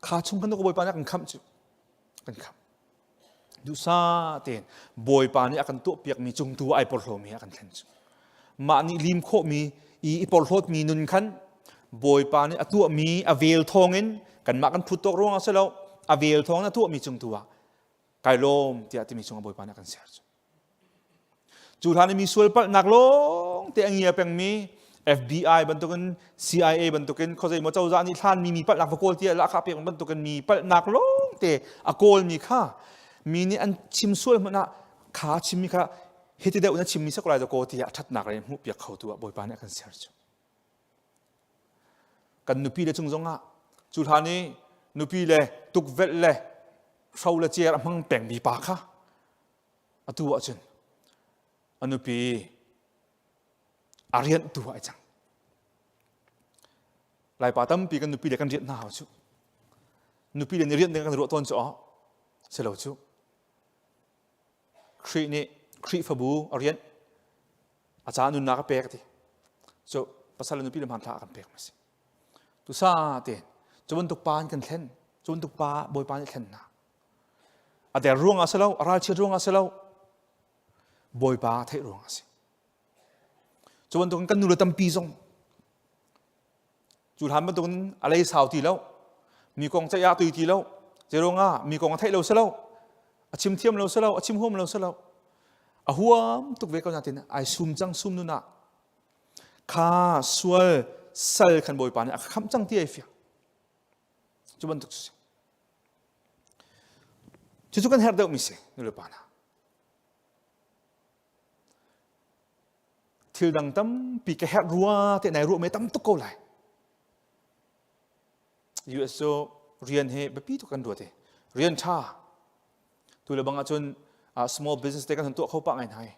kha chung kan bawipa nih a kan khamh cu kan khamh duhsah tein bawipa nih a kan tuahpiakmi cung tu ai porhlawmi a kan thlen cu mah nih lim khawhmi i i porhlawtmi nun khan bawipa nih a tuahmi a vel thawngin kanmah kan phut tawk ruangah si lo a vel thawngin a tuahmi cung tu ah kai lawm tiah timi cungah bawipa nih a kan ser cu Cu hlan i mi sual palhnak lawng te a ngia pengmi FBI bantukin CIA bantukin khuazei maw cozah nih hlanmi mi palhnak va kawl tiah lahkhah pek bantukin mi palhnak lawng te a kawlmi kha mi nih an chim sual hmanh ah kha chimmi kha hiti deuh na chimmi sak lai kaw tiah ṭhatnak lei hmuh piak kho tu ah Bawipa nih a kan ser cu. Kan nupi le cung zongah cu hlan i nupi le tukvelh le hro le cer a hmang pengmi pa kha. Atu ahcun a nupi a rianh tu ah ai cang. Laipa tampi kan nupi le kan rianh hna hau cu. Nupi le nih rianh ding kan ruah tawn cu aw si lo cu. Khrih nih Khrihfabu a rianh a ca nunnak a pek ti. Cu pasal le nupi le hmanthlak a kan pek ma si. Tusa te cu bantuk pa an kan thlen, cu bantuk pa Bawipa nih thlen hna. A der ruang ah si lo, a ralchiat ruang ah si lo, Bawipa theih ruang ah si. Cu bantukin kan nule tampi zong cu hlan bantukin a lei sau ti lo, mi kong ceih ah tui ti lo, zeiruangah mi kong a theih lo si lo, a chim thiam lo si lo, a chim huam lo si lo, a huam tuk ve ko natin ai sum cang sum nun ah kha sual sal khan Bawipa nih a khamh cang ti ai fiang. Cu bantuk cu si. Cucu kan herh deuhmi si nulepa hna. Thil dang tampi ka herh rua te nai ruah me tam tuk ko lai. US cu rian hi biapi tuk kan ruat i rian ṭha tu le bang ahcun small business te kan hun tuah kho pah ngai hna i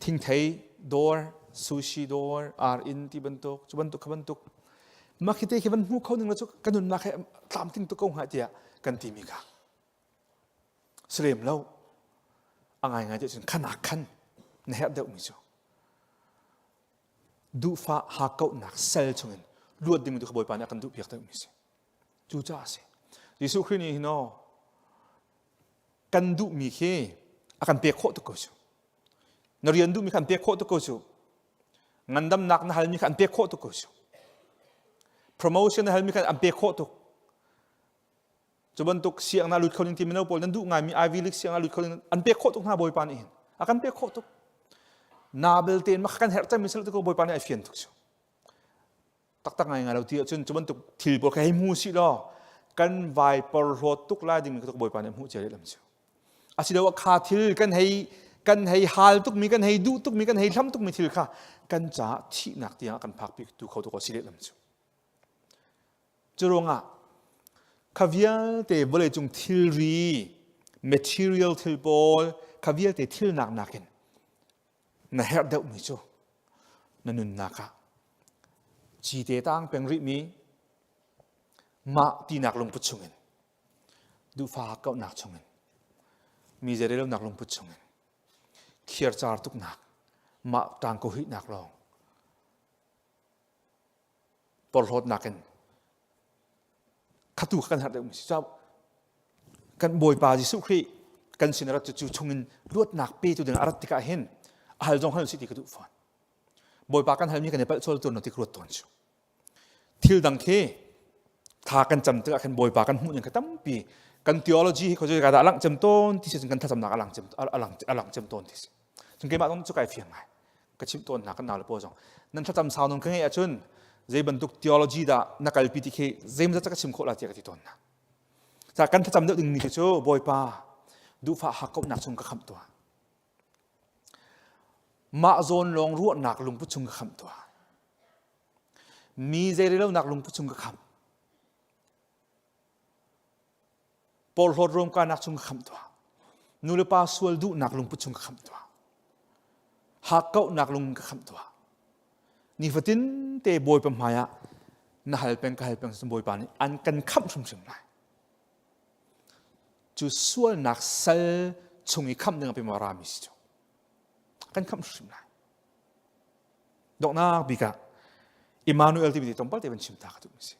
thingthei dawr sushi dawr ar inn ti bantuk cu bantuk kha bantuk mah khi te khi van hmu kho ning la cu ka nunnak he tlamtling tuk ko hnga tiah kan timi kha silem lo a ngai ngai te cun khanak khan na herh deuh mi cu duhfah hakkauhnak sel chungin luat ding tu kha Bawipa nih a kan duh piak deuh mi si cu caah si Jesuh Khrih nih hin kan duhmi khi a kan pek khawh tuk ko cu Na rian duhmi kha an pek khawh tuk ko cu. Ngandamnak na halmi kha an pek khawh tuk ko cu. Promotion na halmi kha an pek khawh tuk. Cu bantuk siang na lut kho ning ti mino pawl nan duh ngaimi Ivy League siang na lut kho ning an pek khawh tuk hna Bawipa nih hin. A kan pek khawh tuk. Na belte in mah kan herh cemmi sal tuk Bawipa nih ai fian tuk cu. Taktak ngai ngai lo ti ahcun cu bantuk thil pawl kha hei hmu sih law kan vai porhlawt tuk lai ding ka Bawipa nih hmuh cia lehlam cu. Asiloah kha thil kan hei kan hei hal tukmi kan hei duh tukmi kan hei hlam tukmi thil kha kan caah thihnak tiang kan phakpi tu kho tu ko si lehlam cu. Cu ruangah kha vialte vawleicung thilri material thil pawl kha vialte thilnak nakin na herh deuhmi cu na nunnak ah cite tang peng rihmi mah tinak lungput chungin duhfa kauhnak chungin mi zeirelonak lungput chungin khiarcar tuknak mah tang ko huihnak lawng porhlawtnak in khatu kan herh deuhmi si kan Bawipa Jesuh Khrih kan sin rat cu chungin luatnak petu ding a rat tikah hin a hal zong hal si ti ka duh fawn Bawipa kan halmi kan i palh sual tawn ti ka ruat tawn cu thil dang khi tha kan cam tikah khan Bawipa kan hmuh ning kha tampi kan theology hi khoi ka dah lang cem tawn ti si kan thlacamnak a lang cem a lang a lang cem tawn ti si cun keimah zong cu kai fiang ngai ka chimh tawn hna kan nau le pawl zong nan thlacam sau nun ka ngeih ahcun zei bantuk theology dah na kalpi ti khi zeimawzat ka chim khawh la tiah ka ti tawn hna ca kan thlacam deuh dingmi khi cu Bawipa duhfah hakkauhnak chung ka khamh tuah mah zawn lawng ruahnak lungput chung ka khamh tuah mi zeirelonak lungput chung ka khamh Porhlawt ruamkainak chung ka khamh tuah. Nu le pa sual duhnak lungput chung ka khamh tuah. Hakkauhnak lung ka khamh tuah. Nifatin te Bawipa hmai ah na hal peng ka hal peng Bawipa nih an kan khamh hrimhrim lai. Cu sualnak sal chung i khamh ding a pe rami si cu. Kan khamh hrimhrim lai. Donghnak bik ah Emmanuel timi tlawmpal te van chim ta ka duhmi si.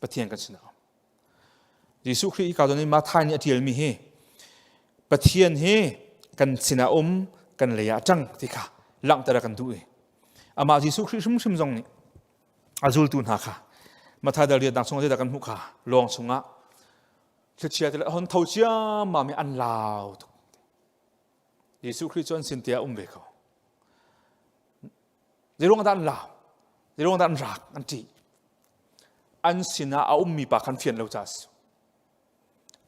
Pathian kan sinah um. Jesuh Khrih ka zawn in Matthai nih a ṭialmi hi Pathian hi kan sinah um kan lei ah ṭang ti kha langhter a kan duh i amah Jesuh Khrih hrimhrim zong nih a zultu hna kha Matthai dal riatnak chungah zeidah kan hmuh kha lawng chungah thlichia te le hon tho ciammam i an lau tuk. Jesuh Khrih cu an sin te ah um ve ko. Zeiruang dah an lau? Zeiruang dah an rak? An ṭih. An sinah a ummi pa khan fian lo caah a si.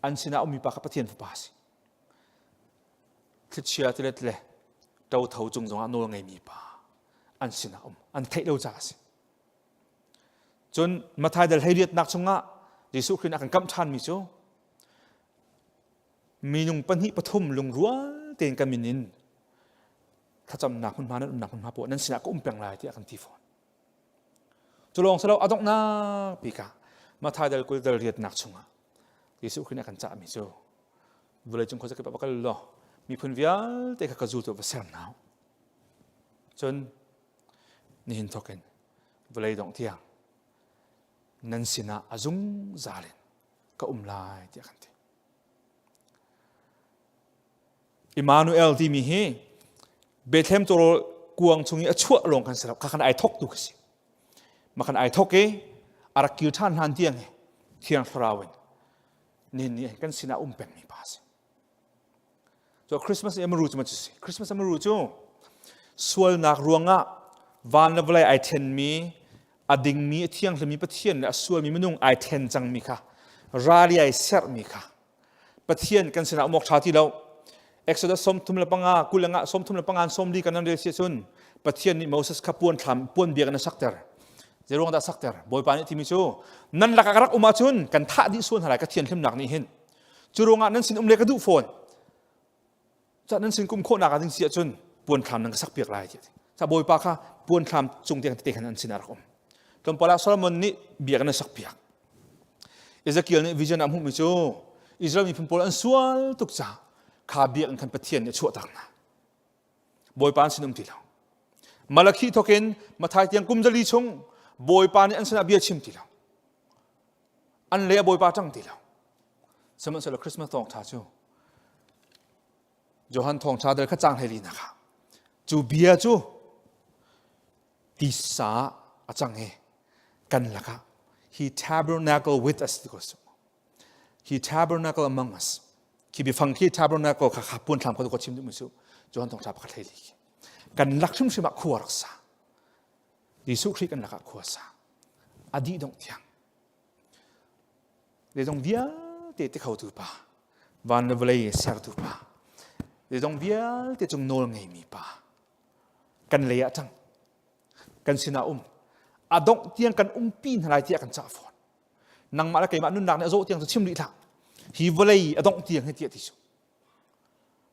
An sinah a ummi pa kha Pathian fapa a si. Thlichia tilet le ṭotho cung zongah nawl ngeimi pa an sinah um. An theih lo caah a si. Cun Matthai dal hleiriatnak chungah Jesuh Khrih nih a kan kamh ṭhanmi cu. Minung pahnih pathum lungrual tein kan min in thlacamnak hmunhma nan umnak hmunhma poah nan sinah ka um peng lai tiah kan ti fawn. Cu lawng silo a donghnak bik ah Mathai dal 20 dal riatnak chungah Jesuh Khrih nih a kan cahmi cu vawleicung khuazakip ah va kal law miphun vialte kha ka zultu va ser hna u. Cun nihin thawkin vawlei dongh tiang nan sinah a zungzal in ka um lai tiah kan ti. Immanuel timi hi Bethlehem tawrawl kuang chung i a chuah lawng kan si lo. Kha khan ai thok tu kha si. Ma khan ai thok i a rak kir ṭhan hlan tiang hi Thiang Thlarau in nihin ni kan sinah um pengmi pa si. So Christmas i amaru cu ma cu si. Christmas amaru cu sualnak ruangah van le vawlei ai ṭhenmi a dingmi a thianghlimi Pathian le a sualmi minung ai ṭhen cangmi kha rali ai serhmi kha Pathian kan sinah um awk ṭha ti lo. Exodus 35 kul le nga 35 sawmli kan nan rel si ahcun Pathian nih Moses kha puan thlam puan biakinn a sakter. Zeiruang dah sakter? Bawipa nih timi cu nan lakah ka rak um ahcun kan thah dih sual hna lai ka thianhlimnak nih hin. Cu ruangah nan sin um le ka duh fawn. Ca nan sin kum khawhnak ah ding si ahcun puan thlam nan ka sak piak lai tiah. Ca Bawipa kha puan thlam cung tiang tete khan an sin ah rak um. Tlawmpal ah Solomon nih biakinn a sak piak. Ezekiel nih vision ah hmuhmi cu Israel miphun pawl an sual tuk caah kha biakinn khan Pathian nih a chuahtak hna. Bawipa an sin um ti lo. Malakhi thawkin Mathai tiang kum zali chung Bawipa nih an sinah bia chim ti lo. An le a Bawipa ṭang ti lo. Sihmanhsehlaw Christmas thawngṭha cu Johan thawngṭha dal kha cang hlei nak ah cu bia cu tisa a cang i kan lakah he tabernacle with us ti ko su he tabernacle among us khi biafang khi tabernacle kha kha puan thlam kha ko chim duhmi su Johan thawngṭha pakhat hlei li kan lak hrimhrim ah khua rak sa Jesuh Khrih kan lakah khua sa a dih dongh tiang Zeizong vialte ti khotu pa, van le vawlei sertu pa, zeizong vialte cung nawl ngeimi pa, kan lei ah cang, kan sinah um, a dongh tiang kan umpi hna lai tiah kan cah fawn. Nangmah le keimah nunnak nih a zawh tiang cu chim rih hlah. Hi vawlei a dongh tiang hi tiah ti su.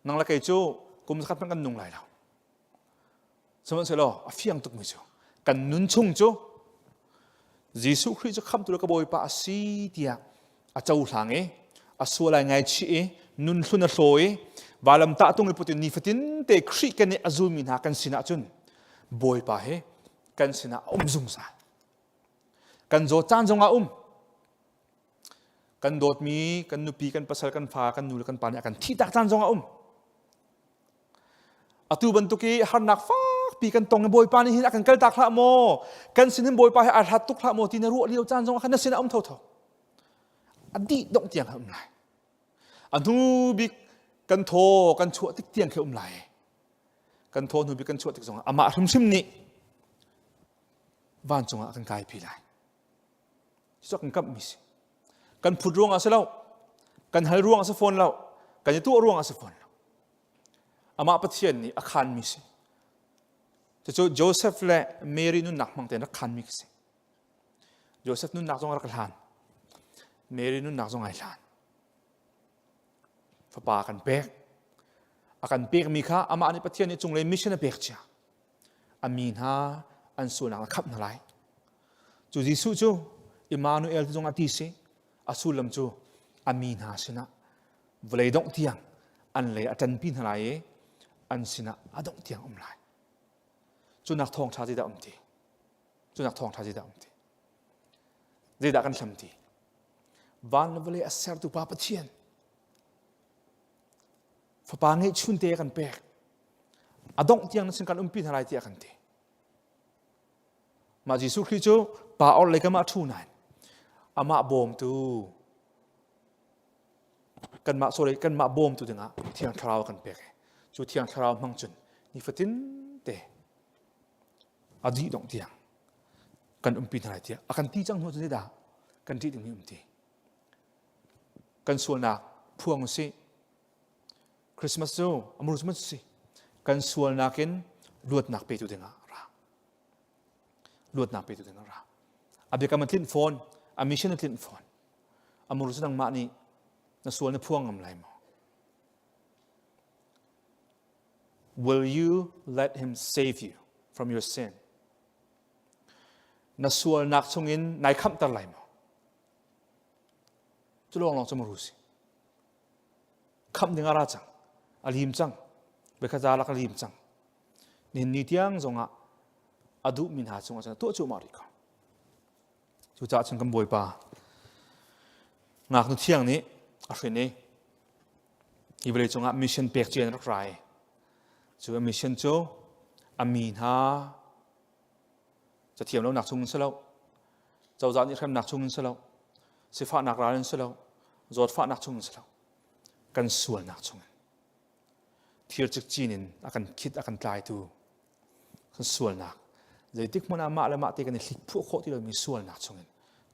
Nang le kei cu kum zakhat hmanh kan nung lai lo. Sihmanhsehlaw a fiang tukmi cu kan nun chung cu Jesuh Khrih cu khamtu le ka Bawipa a si tiah a cohlang i a sual ai ngaichih i nun hlun a hlaw i valam tahtung i put in nifatin te Khrih kan i a zulmi hna kan sinah cun Bawipa he kan sinah a um zungzal. Kan zaw caan zongah um. Kan dawtmi kan nupi, kan pasal, kan fa, kan nu le kan pa nih a kan thihtak caan zong a um. Atu bantuk i harnak fakpi kan tong i Bawipa nih hin a kan kaltak hlah maw? Kan sin hin Bawipa hi aa hlat tuk hlah maw ti na ruah lio caan zong ah khan na sinah um thotho. A dih dongh tiang khan um lai. A hnu bik kan thaw kan chuah tik tiang khi um lai. Kan thaw hnu bik kan chuah tik zongah amah hrimhrim nih vancung ah kan kaipi lai. Cucu kan kamhmi si. Kan phut ruangah si lo. Kan hal ruangah si fawn lo. Kan i tuah ruangah si fawn lo. Amah Pathian nih a khanmi si. Cucu Joseph le Mary nunnak hmang tein rak khanmi ka si. Joseph nunnak zong a rak hlan. Mary nunnak zong ai hlan. Fapa kan pek. A kan pekmi kha amah nih Pathian nih cunglei mission a pek cia. A mi hna an sualnak a khamh hna lai. Cu Jesuh cu Immanuel ti zong a ti si. A sullam cu a mi hna sinah vawlei dongh tiang an lei a ṭanpi hna lai i an sinah a dongh tiang um lai. Cunak thawngṭha zeidah um ti? Cunak thawngṭha zeidah um ti? Zeidah kan hlam ti? Van le vawlei a sertu Pa Pathian fapa ngeihchun te kan pek. A dongh tiang na sin kan umpi hna lai tiah kan ti. Mah Jesuh Khrih cu pa or lei kam ah ṭhu nain amah bawmtu kanmah sorry kanmah bawmtu dingah Thiang Thlarau kan pek i cu Thiang Thlarau hmang cun nifatin te a dih dongh tiang kan umpi hna lai tiah a kan ti cang hnu cun zeidah kan ṭih dingmi um ti kan sualnak phuang usih Christmas cu amur cu si kan sualnak in luatnak petu dingah ra luatnak petu dingah ra a biakam a tlinh fawn a mission a tlinh fawn amur cu nangmah nih na sual na phuang ngam lai maw? Will you let him save you from your sin? Na sualnak chungin nai khamhter lai maw? Cu lawnglawng cu maru si. Khamh ding a ra cang. A lim cang. Bekhaza lak a lim cang. Nihin ni tiang zongah a duhmi hna cungah cun tuah cuahmah rih ko. Cucaah cun kan Bawipa ngaknu thiang nih a hrin i hi vawlei cungah mission pek cia in rak ra i cu a mission cu a mi hna cathiam lonak chung in si lo cozah nih hremnak chung in si lo sifahnak ral in si lo zawtfahnak chung in si lo kan sualnak chung in thir cikcin in a kan khit a kan tlaitu kan sualnak zeitik hmanh ah mah le mah te kan i hlikphuah khawh ti lomi sualnak chungin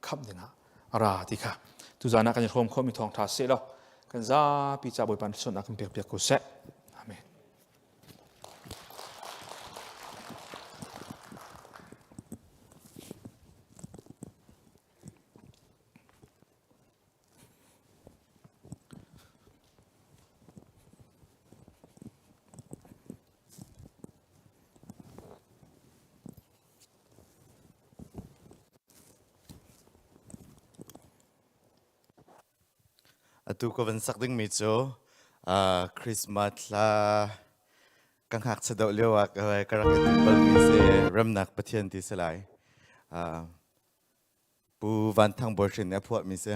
khamh dingah a ra ti kha tuzan ah kan i hrawm khawhmi thawngṭha seh law kan zapi ca Bawipa nih suannak kan pek piak ko seh. Amen. Atu ka van sak dingmi cu Christmas hla ka ngakchia deuh lio ah ka rak i timh balmi si Remnak Pathian ti si lai. Pu Van Thang Bawi Hrin nih a phuahmi si.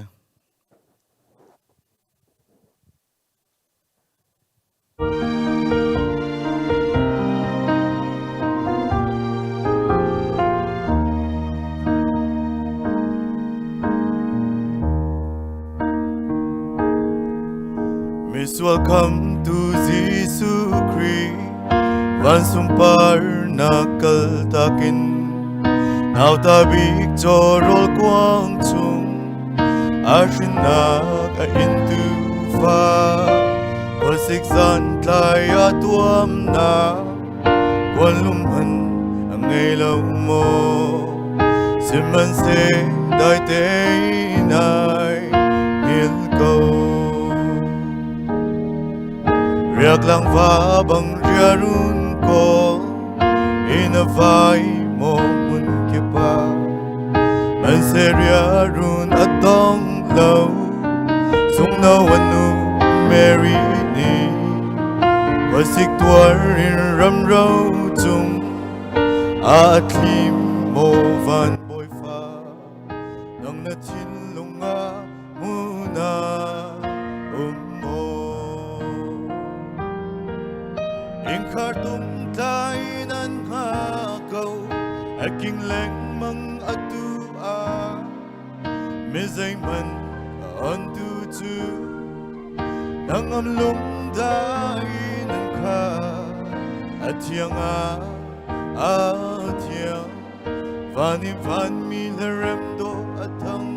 Misual khamtu Jesuh Khrih van sunparnak kaltak in nauta bik cawrawl kuang chung a hrinnak a inn tufa khuasik zan tlai a tuamnak kuan lum hman a ngei lo maw sihmanhseh dai tein ai hngilh ko Riaklang va bang riarun kawl in a vai maw hmun kip ah man se riarun a tong lo sungno anu Mary nih khuasik tuar in ram ro cung a thlim maw van bawifa nang na thinlung ah hmun ah um maw Innkhar tum tlai nan hngak ko a king lengmang atu ah mi zeihmanh an tu cu nangam lung dai nan kha a thiang ah a thiang Van i vanmi le rem dawh a thang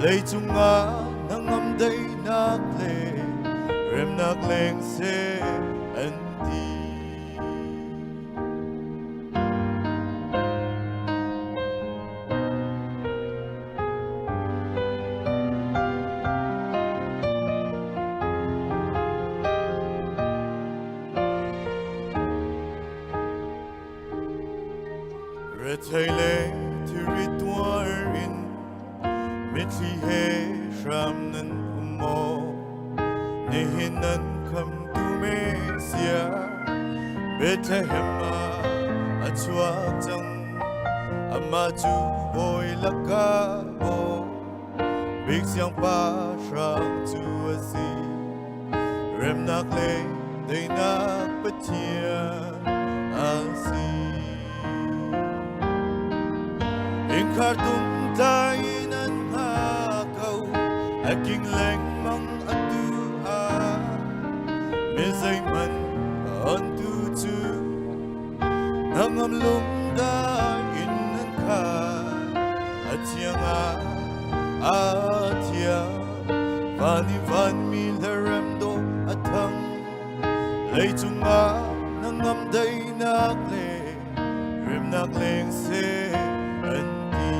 leicung ah hnangam daihnak le remnak leng seh an ti. Rethei le thilri tuar in mitthli he hram nan um maw? Nihin nan khamtu Messiah Bethlehem ah a chuak cang. Amah cu bawi lakah maw bik siangpahrang cu a si. Remnak le daihnak Pathian a si. Innkhar tung tlai in an hngak ko, a king lengmang atu ah. Mi zeihmanh an tu cu hnangam lungdai in an khat. A thiang ah a thiang, van i vanmi le rem dawh a thang. Leicung ah hnangam daihnak le remnak leng seh an ti.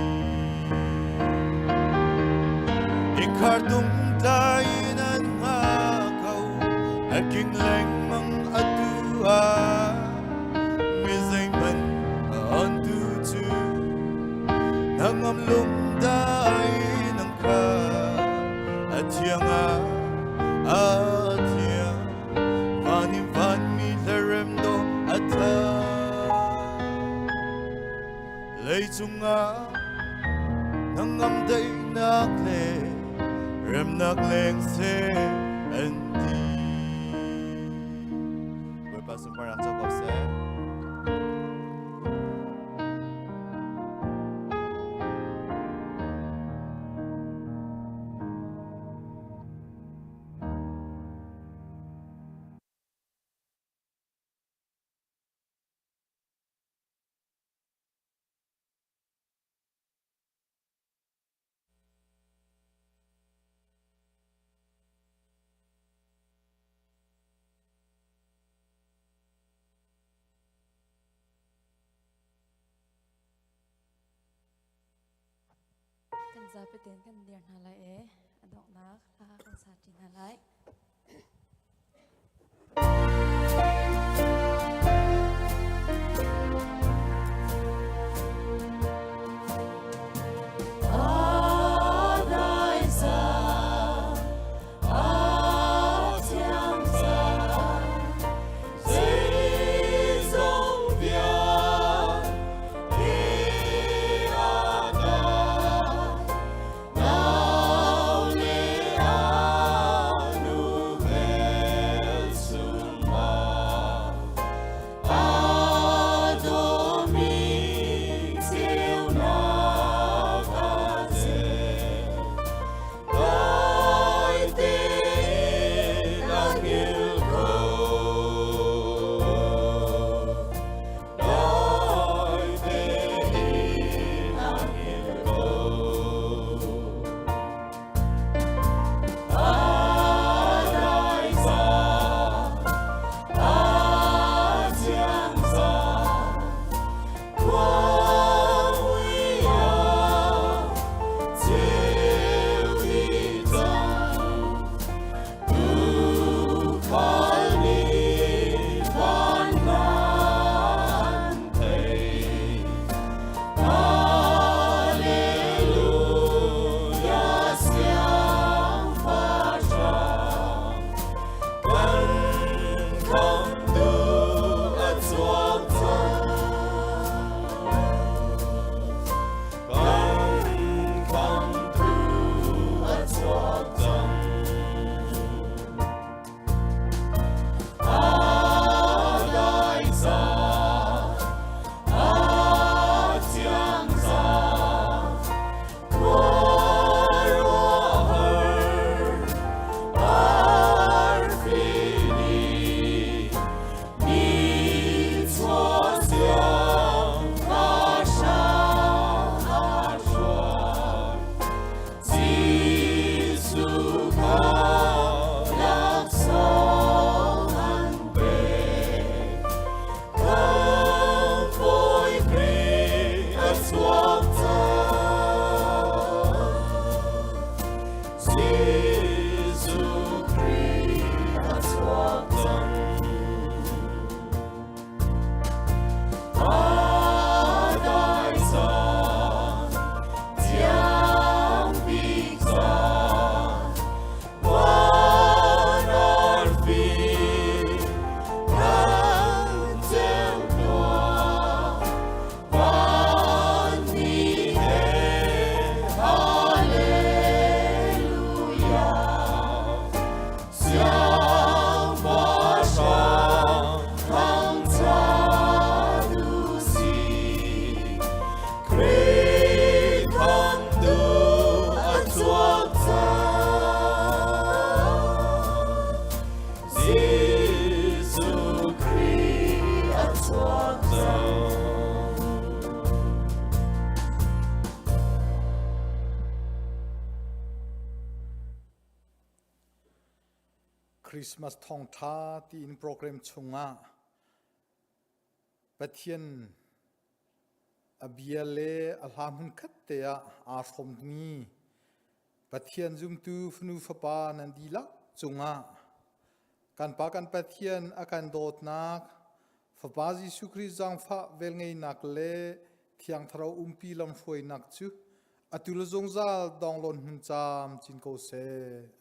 Innkhar tung tlai in an hngak ko, a king lengmang atu ah. Nangam lungdai nang kha a thiang a thiang van in vanmi hlarem do a tha leicung ah nangam daihnak le remnak leng seh an ti. Bawipa sunparnak co ko seh. Kan zapi tein kan dir hna lai i a donghnak hla kan sa ṭi hna lai. Christmas thawngtha tiin program chungah Pathian a bia le a hla hmun khat te ah aa hrawmmi Pathian zumtu fanu fapa nan dihlak cungah kan Pa kan Pathian a kan dawtnak Fapa Jesuh Khrih zaangfah velngeihnak le Thiang Thlarau umpi lamhruainak cu atu le zungzal donglawn hmun caam cin ko seh.